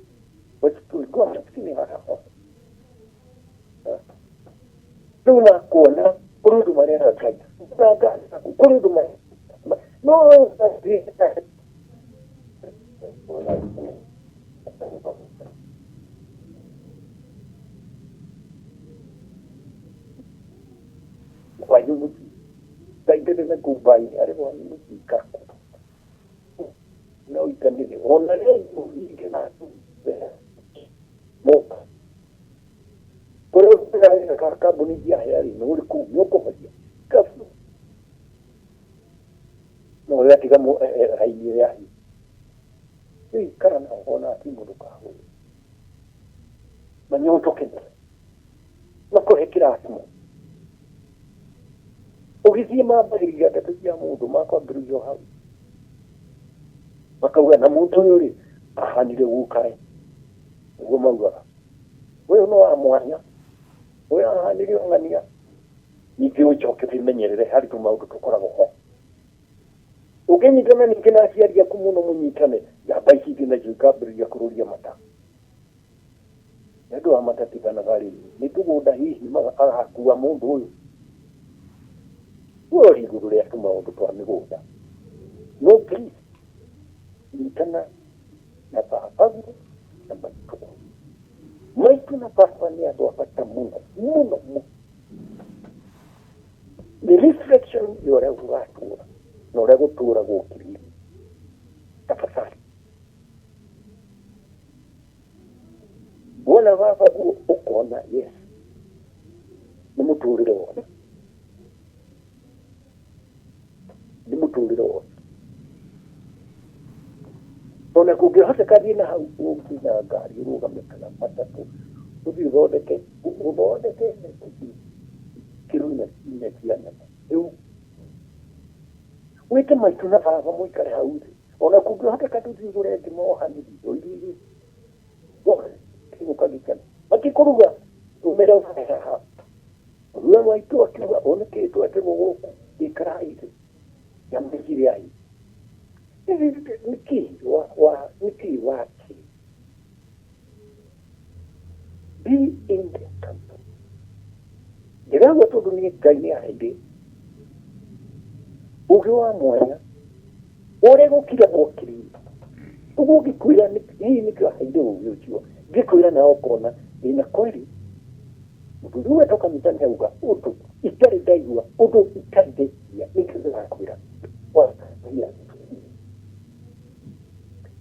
walikuwa maskini hawa. Rĩu makuona kũrĩ ũndũ marera Ngai na ngari yaku kũrĩ ũndũ no kwanyu mũciĩ Ngai ndĩrĩ na kumbai arĩ kwanyu mũciĩ ikara no ikanire ona rĩu ingĩ na moka kũrĩa ũrutaga ka kambuni cia hea rĩ nĩ ũrĩ kũu nĩ ũkũhoria kabu no ũgatiga raini ĩyo yahiũ rĩu ikara nao ona ti mũndũ kahũre manyotoke makũhe kĩrathimo ũgĩthiĩ mambagĩrĩria ndeto cia mũndũ makwambĩrĩria hau makauga na mũndũ ũyũ rĩ ahanire gukae nĩguo maugaga ũyũ no wa mwanya ũyũ ahanire ng'ania ningĩ ũcoke wĩmenyerere harĩ tũmaũndũ tũkoragwo ho ũngĩnyitana ningĩ na aciari aku mũno mũnyitane njamba ici ingĩ nacio ikambĩrĩria kũrũria mata nĩ ũndũ wa matatiganaga rĩ nĩ tũgũnda hihi agakua mũndũ ũyũ ũyũ igũrũ rĩa tũmaũndũ twa mĩgũnda no please nyitana na babaguo na maitũguo maitũ na baba nĩ andũ a bata mũno mũno mũno nĩ reflection ya ũrĩa gũgatũra na ũrĩa gũtũra gũkiririe tafadhali wona baba guo ũkona yes nĩ mũtũrĩre wothe nĩ mũtũrĩre wothe ona kũngĩhoteka thiĩ na hau ũngĩ na ngari ũrũgame kana matatũ ũthiĩ ũthondeke ũthondeke kiro 4 cia nyama rĩu wĩte maitũ na baba mũikare hau thĩ ona kũngĩhoteka ndũthiĩ ũgũre ngima ohanĩrie ũirie ũkagĩkena makĩkũruga ũmere ũkae haha ruga maitũ akiuga onekĩ tweterwo gũkũ ikarai thĩ nyama ici rĩai nĩkĩ wa nĩkĩ wakĩ be in the company ndĩrauga tondũ niĩ Ngai nĩ aheire ũgĩ wa mwanya ũrĩa gũkira gwokĩrĩire ũguo ngĩkwĩra hihi nĩkĩo aheire ũgĩ ũcio ngĩkwĩra nawe ũkona ĩna kweli mũthuri wetwo kanitha nĩ auga ũndũ itarĩ ndaigua ũndũ itarĩ ndeciria nĩkĩo ndĩrakwĩra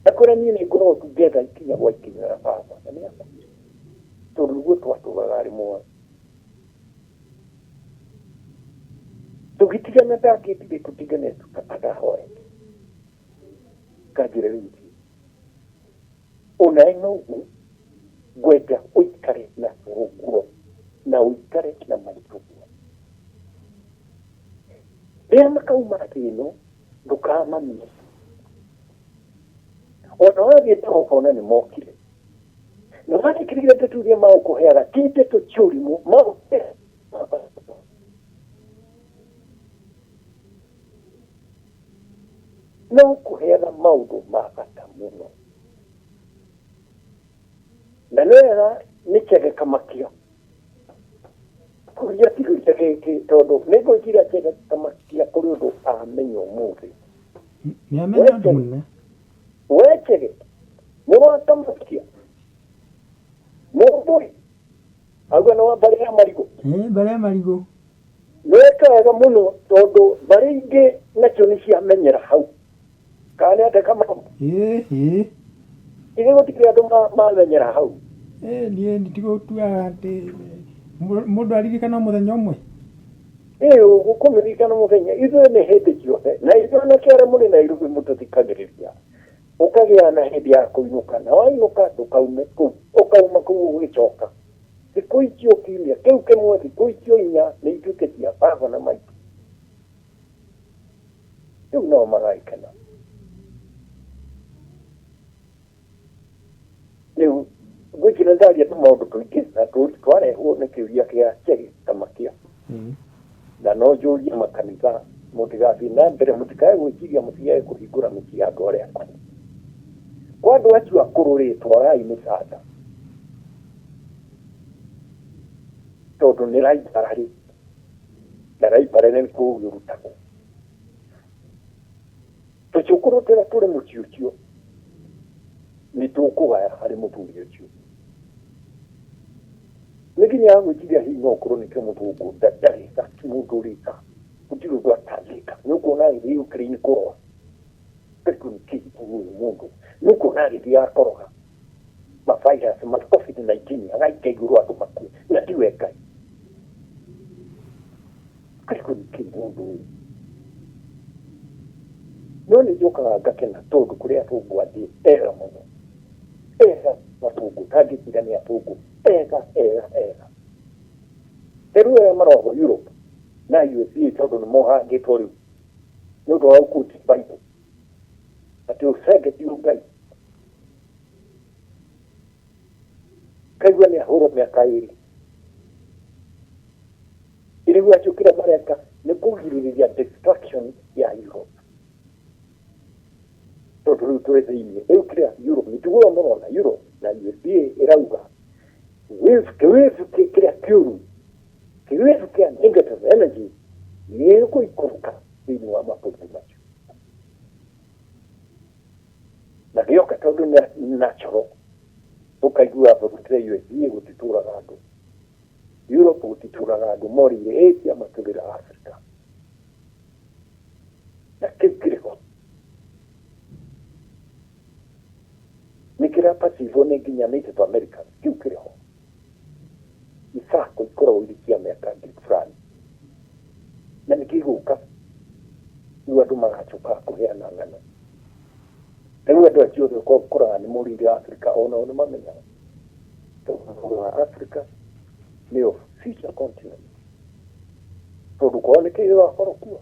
ndakwĩra niĩ nĩ ngoragwo tu ngetha ikinya gwa ikinya na baba na nĩ akuire tondũ nĩguo twatũraga arĩ muoyo tũgĩtigana ndangĩtire tũtigane atahoete kanjĩra rĩu thiĩ onawe noguo ngwenda ũikare na thoguo na ũikare na maitũguo rĩrĩa makauma thĩ ĩno ndũkamamie ona wathiĩ nao ũkona nĩ mokire na wathikĩrĩria ndeto iria magũkũheaga ti ndeto cia ũrimũ magũkũheaga no kũheaga maũndũ ma bata mũno na nĩ wega nĩ chege kamakia kũria kĩũria gĩkĩ tondũ nĩ ngwĩciria chege kamakia kũrĩ ũndũ amenya ũmũthĩ Nĩ amenya ũndũ mũnene. We chege mũrũ wa kamakia mũmbũi auga nĩ wa mbarĩ ya marigũ. Ĩĩ mbarĩ ya marigũ. Nĩweka wega mũno tondũ mbarĩ ingĩ nacio nĩ ciamenyera hau kana nĩ atĩa Kamau? Ĩĩ ĩĩ. Ithe gũtikĩrĩ andũ mamenyera hau. Ĩĩ niĩ nditigũtuaga atĩ mũndũ aririkana mũthenya ũmwe. Ĩĩ ũkũmĩririkana mũthenya ithuĩ nĩ hĩndĩ ciothe na ithuĩ anake arĩa mũrĩ Nairobi mũtũthikagĩrĩria ũkagĩa na hĩndĩ ya kũinũka na wainũka ndũkaume kũu ũkauma kũu ũgĩcoka. Thikũ icio kiumia kĩu kĩmwe, thikũ icio inya nĩ ituĩke cia baba na maitũ. Rĩu nao magagĩkena. Rĩu ngwĩciria ndaria tũmaũndũ tũingĩ na twarehwo nĩ kĩũria kĩa Chege Kamakia. Na no njũrie makanitha mũtigathiĩ na mbere, mũtikae gwĩciria mũtigage kũhingũra mĩciĩ ya andũ arĩa akũrũ. Kwa andũ acio akũrũ rĩ, twarai mĩcanda tondũ nĩ library, na library nĩ kũu ĩrutagwo. Tũcũkũrũ tũrĩa tũrĩ mũciĩ ũcio nĩ tũkũgaya harĩ mũthuri ũcio. Nĩ nginya gwĩciria hihi no ũkorwo nĩkĩo mũthũngũ ndarĩ tha, ti mũndũ ũrĩ tha, gũtirĩ ũndũ atangĩka. Nĩ ũkuona agĩthiĩ Ukraine kũrũa, ũkarigwo nĩ kĩĩ ũyũ mũndũ. Nĩ ũkuona agĩthiĩ akoroga ma virus ma COVID-19 agaikia igũrũ andũ makue, na tiwe Ngai. Ũkarigwo nĩ kĩĩ mũndũ ũyũ. No nĩ njokaga ngakena tondũ kũrĩ athũngũ angĩ ega mũno, ega athũngũ, ndangĩkwĩra nĩ athũngũ, ega ega ega. Ta rĩu arĩa maroragwo Europe na USA tondũ nĩ mohangĩtwo rĩu nĩ ũndũ wa gũ-quote Bible atĩ ũcenge ti ũngai. Kaigua nĩ ahũrwo mĩaka ĩrĩ. Rĩu acio kĩrĩa mareka nĩ kũgirĩrĩria destruction ya Europe. Tondũ rĩu tũrĩ thĩinĩ, rĩu kĩrĩa Europe, mĩtugo ĩyo mũrona Europe na USA ĩrauga wave, kĩwĩvu kĩrĩa kĩũru, kĩwĩvu kĩa negative energy nĩ gĩgũikũrũka thĩinĩ wa mabũrũri macio. Na gĩoka tondũ nĩ natural, ũkaigua bũrũri USA gũtitũraga andũ. Europe gũtitũraga andũ, morĩire Asia matũrĩra Africa. Na kĩu kĩrĩ ho. Nĩ kĩrapacivwo nĩ nginya Native Americans, kĩu kĩrĩ ho. Ibako ikoragwo irĩ cia mĩaka ngiri fulani. Na nĩ gĩgũka, rĩu andũ magacoka kũheana ng'ano. Rĩu andũ acio othe ũkoraga nĩ morĩire Africa, onao nĩ mamenyaga. Tondũ wa Africa nĩyo future continent. Tondũ kwao nĩ kĩĩ gĩgakorwo kuo?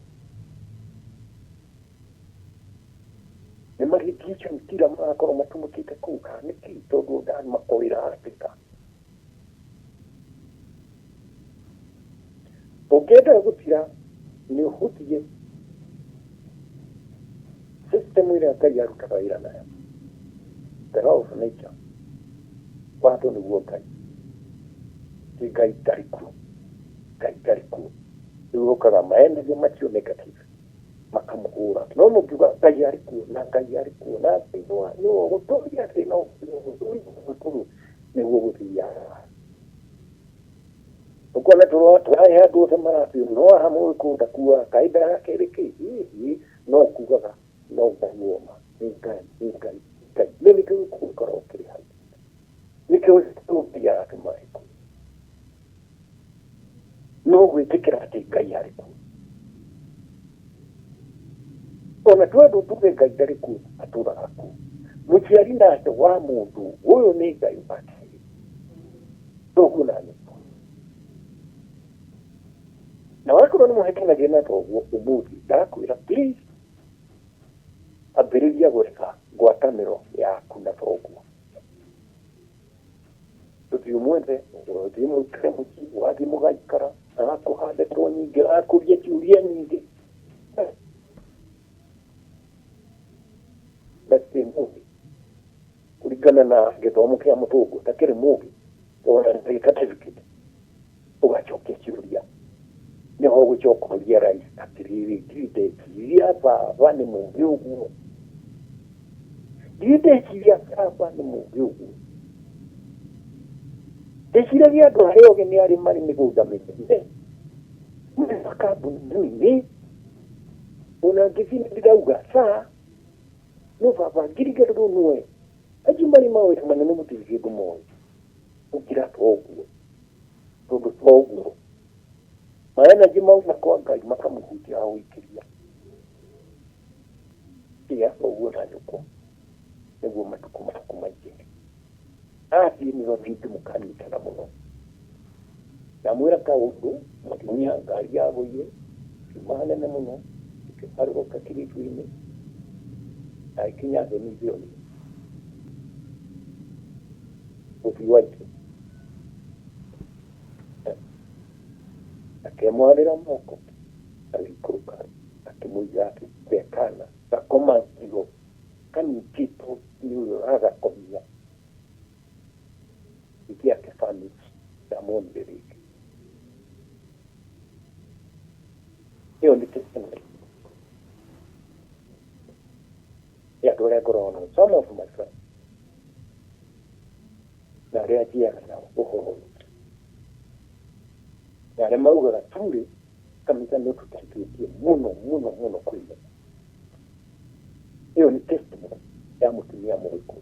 Nĩ ma radiation killer magakorwo matũmĩkĩte kũu kana nĩ kĩĩ? Tondũ ndani makorĩra Africa. Ũngĩenda gũthira nĩ ũhũthie system ĩrĩa Ngai arutaga wĩra nayo, the law of nature. Watho nĩguo Ngai, ti Ngai ndarĩ kuo, Ngai ndarĩ kuo. Rĩu ũkaga maenergy macio negative makamũhũra. No mũngiuga Ngai arĩ kuo na Ngai arĩ kuo na Ngai nĩwe ũgũtũria thĩ na ũgũtũria nĩguo gũthiaga. Ũkona tũrahe andũ othe marathio no haha mũgĩkũyũ ndakuaga kaĩ nda yake ĩrĩ kĩ hihi no kugaga no Ngai woma nĩ Ngai nĩ Ngai Ngai nĩ nĩkĩo gĩkuũ gĩkoragwo kĩrĩ hau nĩkĩo Ngai aratũma gĩkuũ no gwĩtĩkĩra atĩ Ngai arĩ kuo ona twendwo tuge Ngai ndarĩ kuo atũraga kuo mũciari nake wa mũndũ ũyũ nĩ Ngai wake thoguo na nyũkwa na wakorwo nĩ mũhĩtanagia na thoguo ũmũthĩ ndakwĩra please ambĩrĩria gwetha ngwatanĩro yaku na thoguo ũthiĩ ũmwethe ũthiĩ mũikare mũciĩ wathiĩ mũgaikara agakũha ndeto nyingĩ agakũria ciũria nyingĩ ndakĩrĩ mũgĩ kũringana na gĩthomo kĩa mũthũngũ ndakĩrĩ mũgĩ ona ndarĩ certificate ũgacokia ciũria nĩho ũgũcoka ũrie rais atĩrĩrĩ ndirĩ ndeciria baba nĩ mũgĩ ũguo ndirĩ ndeciria baba nĩ mũgĩ ũguo ndeciragia andũ arĩa ogĩ nĩ arĩ marĩ mĩgũnda mĩnene marĩ makambuni manene ona ngĩthiĩ nĩ ndĩrauga saa no baba ngirigarĩrwo nĩwe acio marĩ mawĩra manene gũtirĩ kĩndũ moĩ gũkĩra toguo tondũ toguo maenergy mauma kwa Ngai makamũhutia agũikĩria tiga thoguo na nyũkwa nĩguo matukũ maku maingĩhe athiĩ nĩho hĩndĩ mũkanyitana mũno. Ndamwĩra kaũndũ, mũtumia ngari yagũire, kiuma hanene mũno, ĩkĩharũrũka kiribu-inĩ, na ĩkinya thĩ ningĩ ũthiũ wa ithe. Akĩmwarĩra moko, agĩikũrũka, akĩmũiga akĩhe kana gakoma ngigo kanyitĩtwo nĩ ũrĩa ũragakomia. Ningĩ akĩbanici ndamuonire rĩngĩ. Ĩyo nĩ testimony ya andũ arĩa ngoragwo nao, some of my friends na arĩa njiaga nao ũhoro ũyũ na arĩa maugaga truly kanitha nĩ ũtũteithĩtie mũno mũno mũno kwĩmenya. Ĩyo nĩ testimony ya mũtumia Mũgĩkũyũ.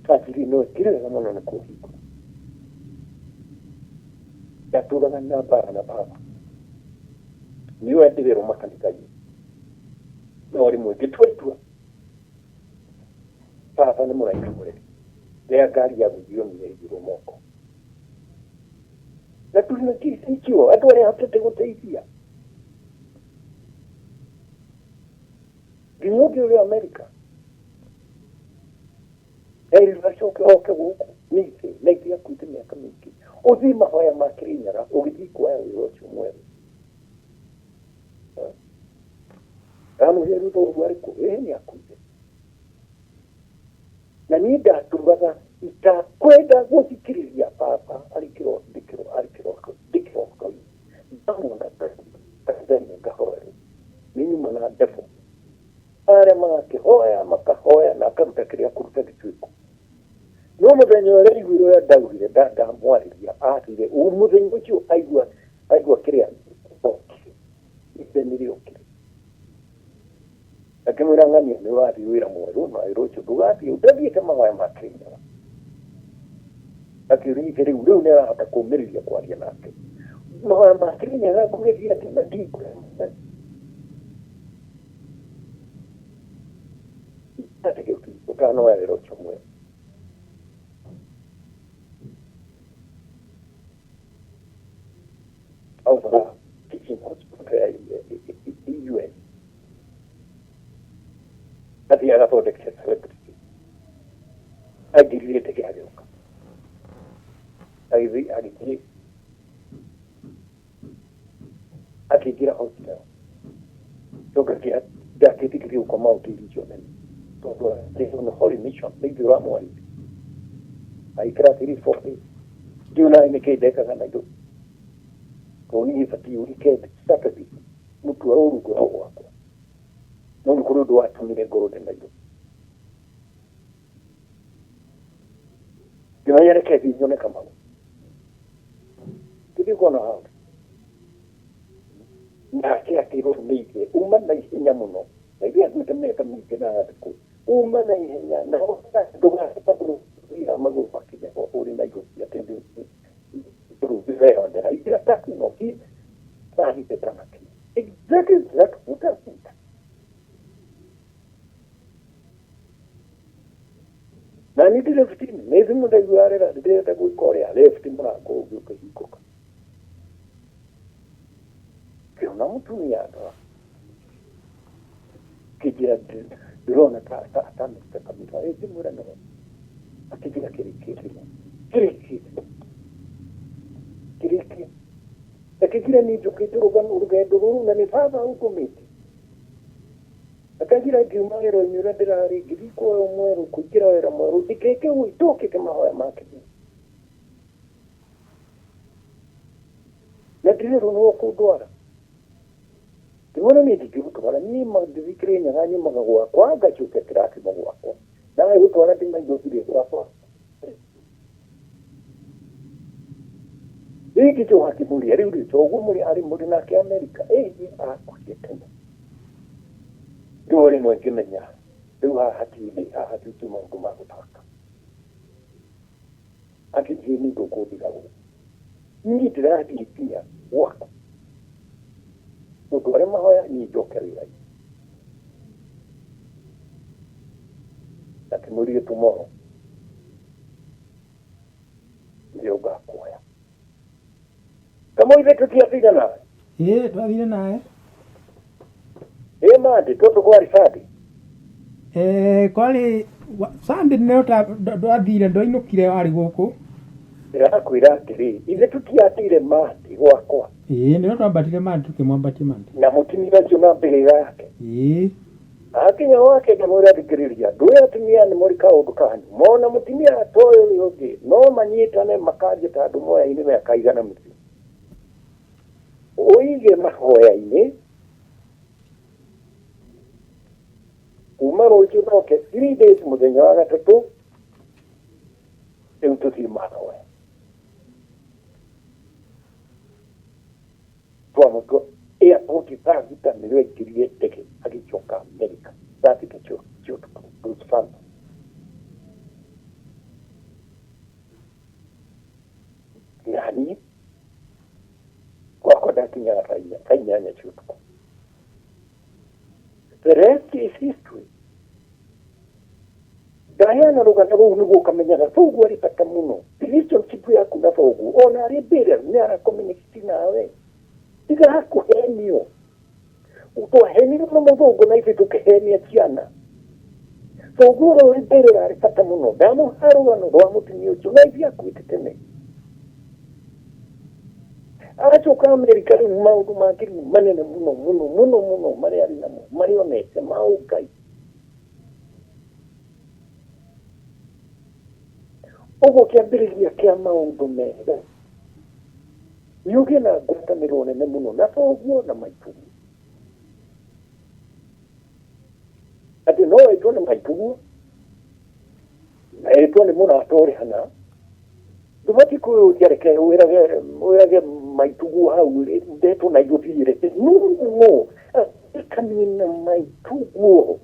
Kabiri no ĩkire wega mũno nĩ kũhingũra. Ndatũraga na mbara na baba. Nĩwe ndĩrerwo makanitha-inĩ. No rĩmwe ngĩtua itua baba nĩ mũraika mũreri. Rĩrĩa ngari yagũithio nĩ yaigirwo moko. Na tũrĩ na kĩsi icio andũ arĩa hotete gũteithia. Nginya ũngĩ ũrĩa Amerika. Erirwo acoke oke gũkũ nĩ ithe na ithe akuĩte mĩaka mĩingĩ. Ũthiĩ mahoya ma Kĩrĩnyaga ũgĩthiĩ kuoya wĩra ũcio mwerũ. Ndamwĩrire rĩu thoguo arĩ kũ? Ĩĩ nĩ akuĩte. Na niĩ ndatũraga itakwenda gũthikĩrĩria baba arĩ kĩro ndĩ arĩ kĩroto ndĩ kĩroto-inĩ. Ndamuona kanitha-inĩ ngahoerwo. Nĩ nyuma na ndebo. Arĩa magakĩhoya makahoya na akaruta kĩrĩa akũruta gĩtuĩko. No mũthenya ũrĩa aiguire ũrĩa ndaugire ndamwarĩria athire mũthenya ũcio aigua aigua kĩrĩa okire ithe nĩ rĩokire. Akĩmwĩra ng'ania nĩ ũrathiĩ wĩra mwerũ na wĩra ũcio ndũgathiĩ ũtathiĩte mahoya ma Kĩrĩnyaga. Akĩũria ithe rĩu rĩu nĩ arahota kũmĩrĩria kwaria nake. Mahoya ma Kĩrĩnyaga ngũgĩthiĩ atĩ na ndikwenda. Ũtanoya wĩra ũcio mwerũ. Auma teaching hospital ya US. Athiĩ agathondeke celebrity. Aingĩrire ndege agĩũka. Agĩthiĩ agĩthiĩ akĩingĩra hospital. Coka ndakĩtĩkĩrio gũkoma hoteli icio nene tondũ arĩ on holy mission nĩ ithuĩ ũramwarĩria. Agĩikara 3 4 days. Ndiũ nawe nĩkĩ ndekaga Nairobi. Tondũ niĩ batiĩ weekend Saturday mũtua ũru ngoragwo gwakwa. No nĩ kũrĩ ũndũ watũmire ngorwo ndĩ Nairobi. Ngĩmenya reke thiĩ nyone Kamau. Ngĩthiĩ kuona hau. Nake akĩrwo nĩ ithe uma na ihenya mũno. Na ithe akuĩte mĩaka mĩingĩ na thikũ. Uma na ihenya na ndũgathiĩ magũrũ makinya ũrĩ Nairobi atĩ ndũreyonera. Ingĩra taxi na ũthiĩ thaa itanakinya. Exactly that what happened. Na niĩ ndĩ left-inĩ, nĩ thimũ ndaigua yarĩra ndĩrenda gwĩka ũrĩa left mũrango ũngĩ ũkĩhingũka. Ngĩona mũtumia ndora. Akĩnjĩra ndĩrona ta atanĩte kanitha. Ĩ ngĩmwĩra nĩwe. Akĩnjĩra kĩrĩkĩte. Kĩrĩkĩte. Kĩrĩkĩte. Akĩnjĩra niĩ njũkĩte rũgendo rũrũ na nĩ baba ũndũmĩte. Akanjĩra ngiuma wĩra-inĩ ũrĩa ndĩrarĩ ngĩthiĩ kuoya mwerũ kũingĩra wĩra mwerũ ndikeke ũguo itokĩte mahoya ma kĩrĩnyaga. Na ndirerwo nĩwe ũkũndwara. Ngĩmwĩra niĩ ndingĩgũtwara niĩ ngĩthiĩ Kĩrĩnyaga nyumaga gwakwa ngacokia kĩrathimo gwakwa. Nawe gũtwara ndĩ Nairobi rĩ gwakwa. Rĩngĩ Joe akĩmũria rĩu rĩ thoguo mũrĩ arĩ mũrĩ nake Amerika? Ĩĩ akuire tene. Rĩu o rĩmwe ngĩmenya rĩu haha hatirĩ haha ti maũndũ ma gũthaka. Akĩnjĩra niĩ ndũkũndiga gũkũ. Niĩ ndĩrathiĩ nginya gwaku. Ũndware mahoya niĩ njoke wĩra-inĩ. Akĩmwĩrire tomorrow. Kamũithe tũtiathire nawe. Ĩĩ twathire nawe. Ĩ Monday tondũ kwarĩ Sunday. Eh, kwarĩ Sunday nĩyo ndwathire ndwainũkire warĩ gũkũ. Ndĩrakwĩra atĩrĩ, ithe tũtiathire Monday gwakwa. Ĩĩ nĩyo twambatire Monday tũkĩmwambatia Monday. Na mũtumia ũcio na mbĩrĩra yake. Ĩĩ. Akinya gwake ngĩmwĩra thikĩrĩria, ndũĩ atumia nĩ mũrĩ kaũndũ kanyu, mona mũtumia atoĩ ũrĩa ũngĩ no manyitane makanjia ta andũ moyaine mĩaka igana mĩthiru. Ũige mahoya-inĩ kuma rũciũ noke 3 days mũthenya wa gatatũ rĩu tũthiĩ mahoya. Twamũtua airport thaa thita nĩrĩo aingĩrire ndege agĩcoka America thaa thita cia ũtukũ Bruce Phantom. Naniĩ gwakwa ndakinyaga thaa inya thaa inyanya cia ũtukũ. The rest is history. Ndaheana rũgano rũu nĩguo ũkamenyaga thoguo arĩ bata mũno. Relationship yaku na thoguo ona arĩ mbĩrĩra nĩ ara communicate nawe. Tiga kũhenio. Twahenirwo nĩ mũthũngũ na ithuĩ tũkĩhenia ciana. Thoguo ũrĩa ũrĩ mbĩrĩra arĩ bata mũno. Ndamũhe rũgano rwa mũtumia ũcio na ithuĩ akuĩte tene. Aracoka Amerika rĩu maũndũ mangĩ rĩu manene mũno mũno mũno mũno marĩa arĩ namo marĩa onete ma ũngai. Ũguo kĩambĩrĩria kĩa maũndũ mega nĩ ũgĩe na ngwatanĩro nene mũno na thoguo na maitũguo. Atĩ no wĩtwo nĩ maitũguo na ĩtwo nĩ mũrata ũrĩ hana ndũbatiĩ kwĩyũria reke wĩrage wĩrage maitũguo hau ndetwo na igũthiĩre no no ĩkanie na maitũguo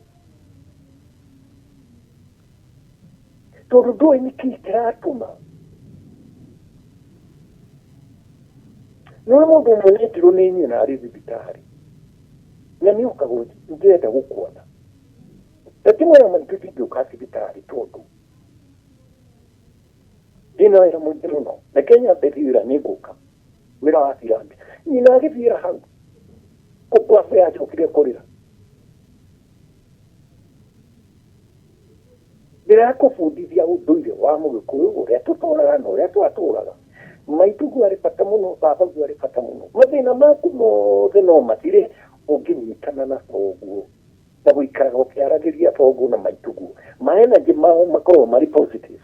tondũ ndũĩ nĩkĩĩ kĩratũma nĩ mũndũ ũmwe nĩetirwo nĩ nyina arĩ thibitarĩ na nĩoka ndĩrenda gũkuona ndakĩmwĩra maitũ ndingĩũka thibitarĩ tondũ ndĩna wĩra mũingĩ mũno reke nyambe thiĩ wĩra nĩngũka wĩra wa thirambi nyina agĩthiĩra hau kũkwabu yacokire kũrĩra ndĩrakũbundithia ũndũire wa mũgĩkũyũ ũrĩa tũtũraga na ũrĩa twatũraga maitũguo arĩ bata mũno babaguo arĩ bata mũno mathĩna maku mothe no mathire ũngĩnyitana na thoguo na gũikaraga ũkĩaragĩria thoguo na maitũguo ma energy mao makoragwo marĩ positive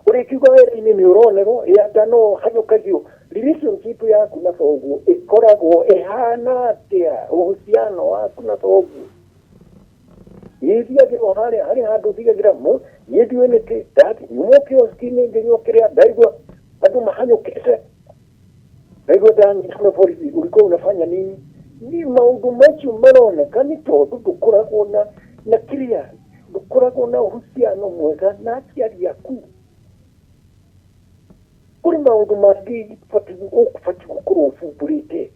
ũrĩkiuga wĩra-inĩ nĩ ũronerwo ĩanga no hanyũkagio relationship yaku na thoguo ĩkoragwo ĩhana atĩa uhusiano waku na thoguo niĩ thiagĩra o harĩa harĩ handũ thiagĩra mũ niĩ ndiũĩ nĩkĩ ndathi nyuma kioski-inĩ ngĩnyua kĩrĩa ndaigua andũ mahanyũkĩte ndaigua ndanyitwo nĩ borithi ulikuwa unafanya nini ni maũndũ macio maroneka nĩ tondũ ndũkoragwo na na kĩrĩa ndũkoragwo na uhusiano mwega na aciari aku kũrĩ maũndũ mangĩ ũbatiĩ gũkorwo ũbumbũrĩte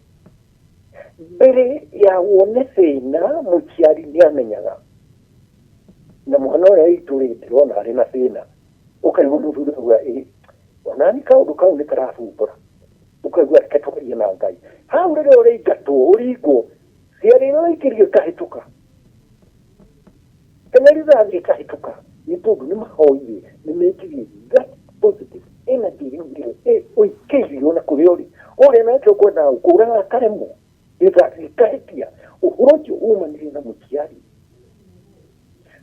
mbere ya wone thĩna mũciari nĩ amenyaga na mwana ũrĩa witũ rĩ ndĩrona arĩ na thĩna ũkaigua mũthuri auga ĩ onani kaũndũ kau nĩ karabumbũra ũkaigua reke twarie na Ngai hau rĩrĩa ũrĩingatwo ũringwo ciarĩ ĩrĩa ũraikĩrio ĩkahĩtũka kana rithathi ĩkahĩtũka nĩ tondũ nĩ mahoire nĩ metirie that positive energy rĩu ĩrĩa ũikĩirio na kũrĩa ũrĩ ũrĩa nake ũkwendaga gũkũraga akaremwo rithathi ĩkahĩtia ũhoro ũcio umanire na mũciari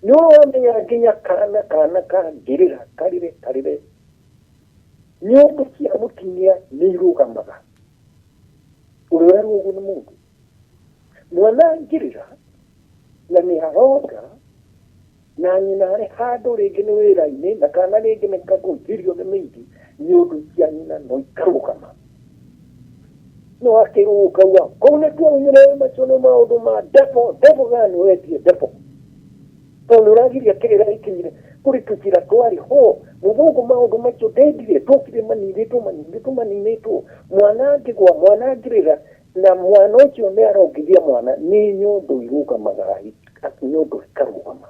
nĩ ũramenya nginya kana kana kangĩrĩra karĩre karĩre nyondo cia mũtumia nĩ irũgamaga ũrĩa ũrerwo ũguo nĩ mũndũ mwana angĩrĩra na nĩ aronga na nyina arĩ handũ rĩngĩ nĩ wĩra-inĩ na kana rĩngĩ nĩ kagũithirio nĩ mĩindi nyondo cia nyina no ikarũgama no akĩrwo ũkauga kũu nĩ twaumire macio nĩ maũndũ ma devil devil gani wetie devil tondũ ũragiria kĩrĩra gĩkinyire kũrĩ tũcira twarĩ ho mũthũngũ maũndũ macio ndendire tũkire maninĩtwo maninĩtwo maninĩtwo mwana angĩgwa mwana angĩrĩra na mwana ũcio nĩ arongithia mwana nĩ nyondo irũgamaga nyondo ikarũgama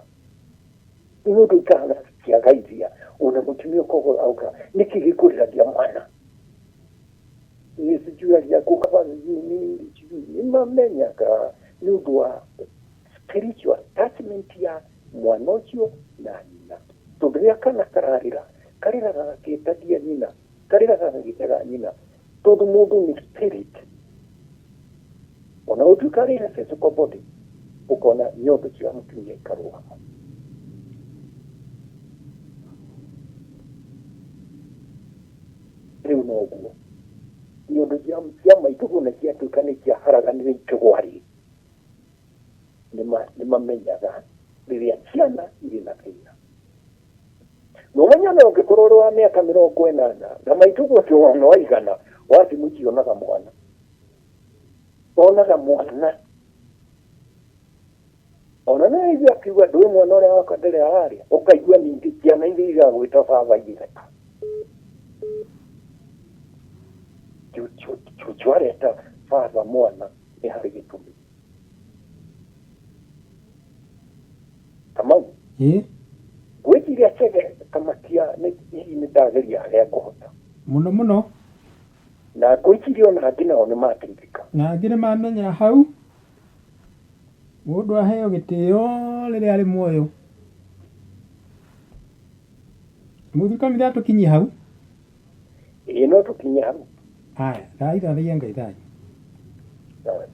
nyondo ikahana ciagaithia ona mũtumia ũkoguo auga nĩkĩ gĩkũrĩragia mwana. Sijui alianguka sijui nini, sijui nĩ mamenyaga nĩ ũndũ wa spiritual attachment ya mwana ũcio na nyina. Tondũ rĩrĩa kana kararĩra, karĩraga gakĩtagia nyina, karĩraga gagĩtaga nyina, tondũ mũndũ nĩ spirit. Ona gũtuĩka arĩ na physical body, ũkona nyondo cia mũtumia ikarũgama. Rĩu noguo nyondo cia maitũguo na ciatuĩka nĩ ciaharaganire ikĩgwa rĩ, nĩ mamenyaga rĩrĩa ciana irĩ na thĩna. Na ũmenye ona ũngĩkorwo ũrĩ wa mĩaka 80 na maitũguo ti ona waigana, wathiĩ mũciĩ onaga mwana. Onaga mwana. Ona no aigue akiuga ndũĩ mwana ũrĩa wakwa ndĩrĩ ararĩa, ũkaigua ningĩ ciana iria iragwĩta baba igĩtheka. Cũcũ areta baba mwana nĩ harĩ gĩtũmi. Kamau, ngwĩciria Chege Kamakia nĩ hihi nĩ ndageria harĩa ngũhota. Mũno mũno. Na ngwĩciria ona angĩ nao nĩ mateithĩka. Na angĩ nĩ mamenya hau mũndũ aheo gĩtĩo rĩrĩa arĩ muoyo. Mũthuri Kamitha tũkinyie hau. Ĩĩ no tũkinye hau. Haya, thaitha thaia Ngai thanyu. Sawa.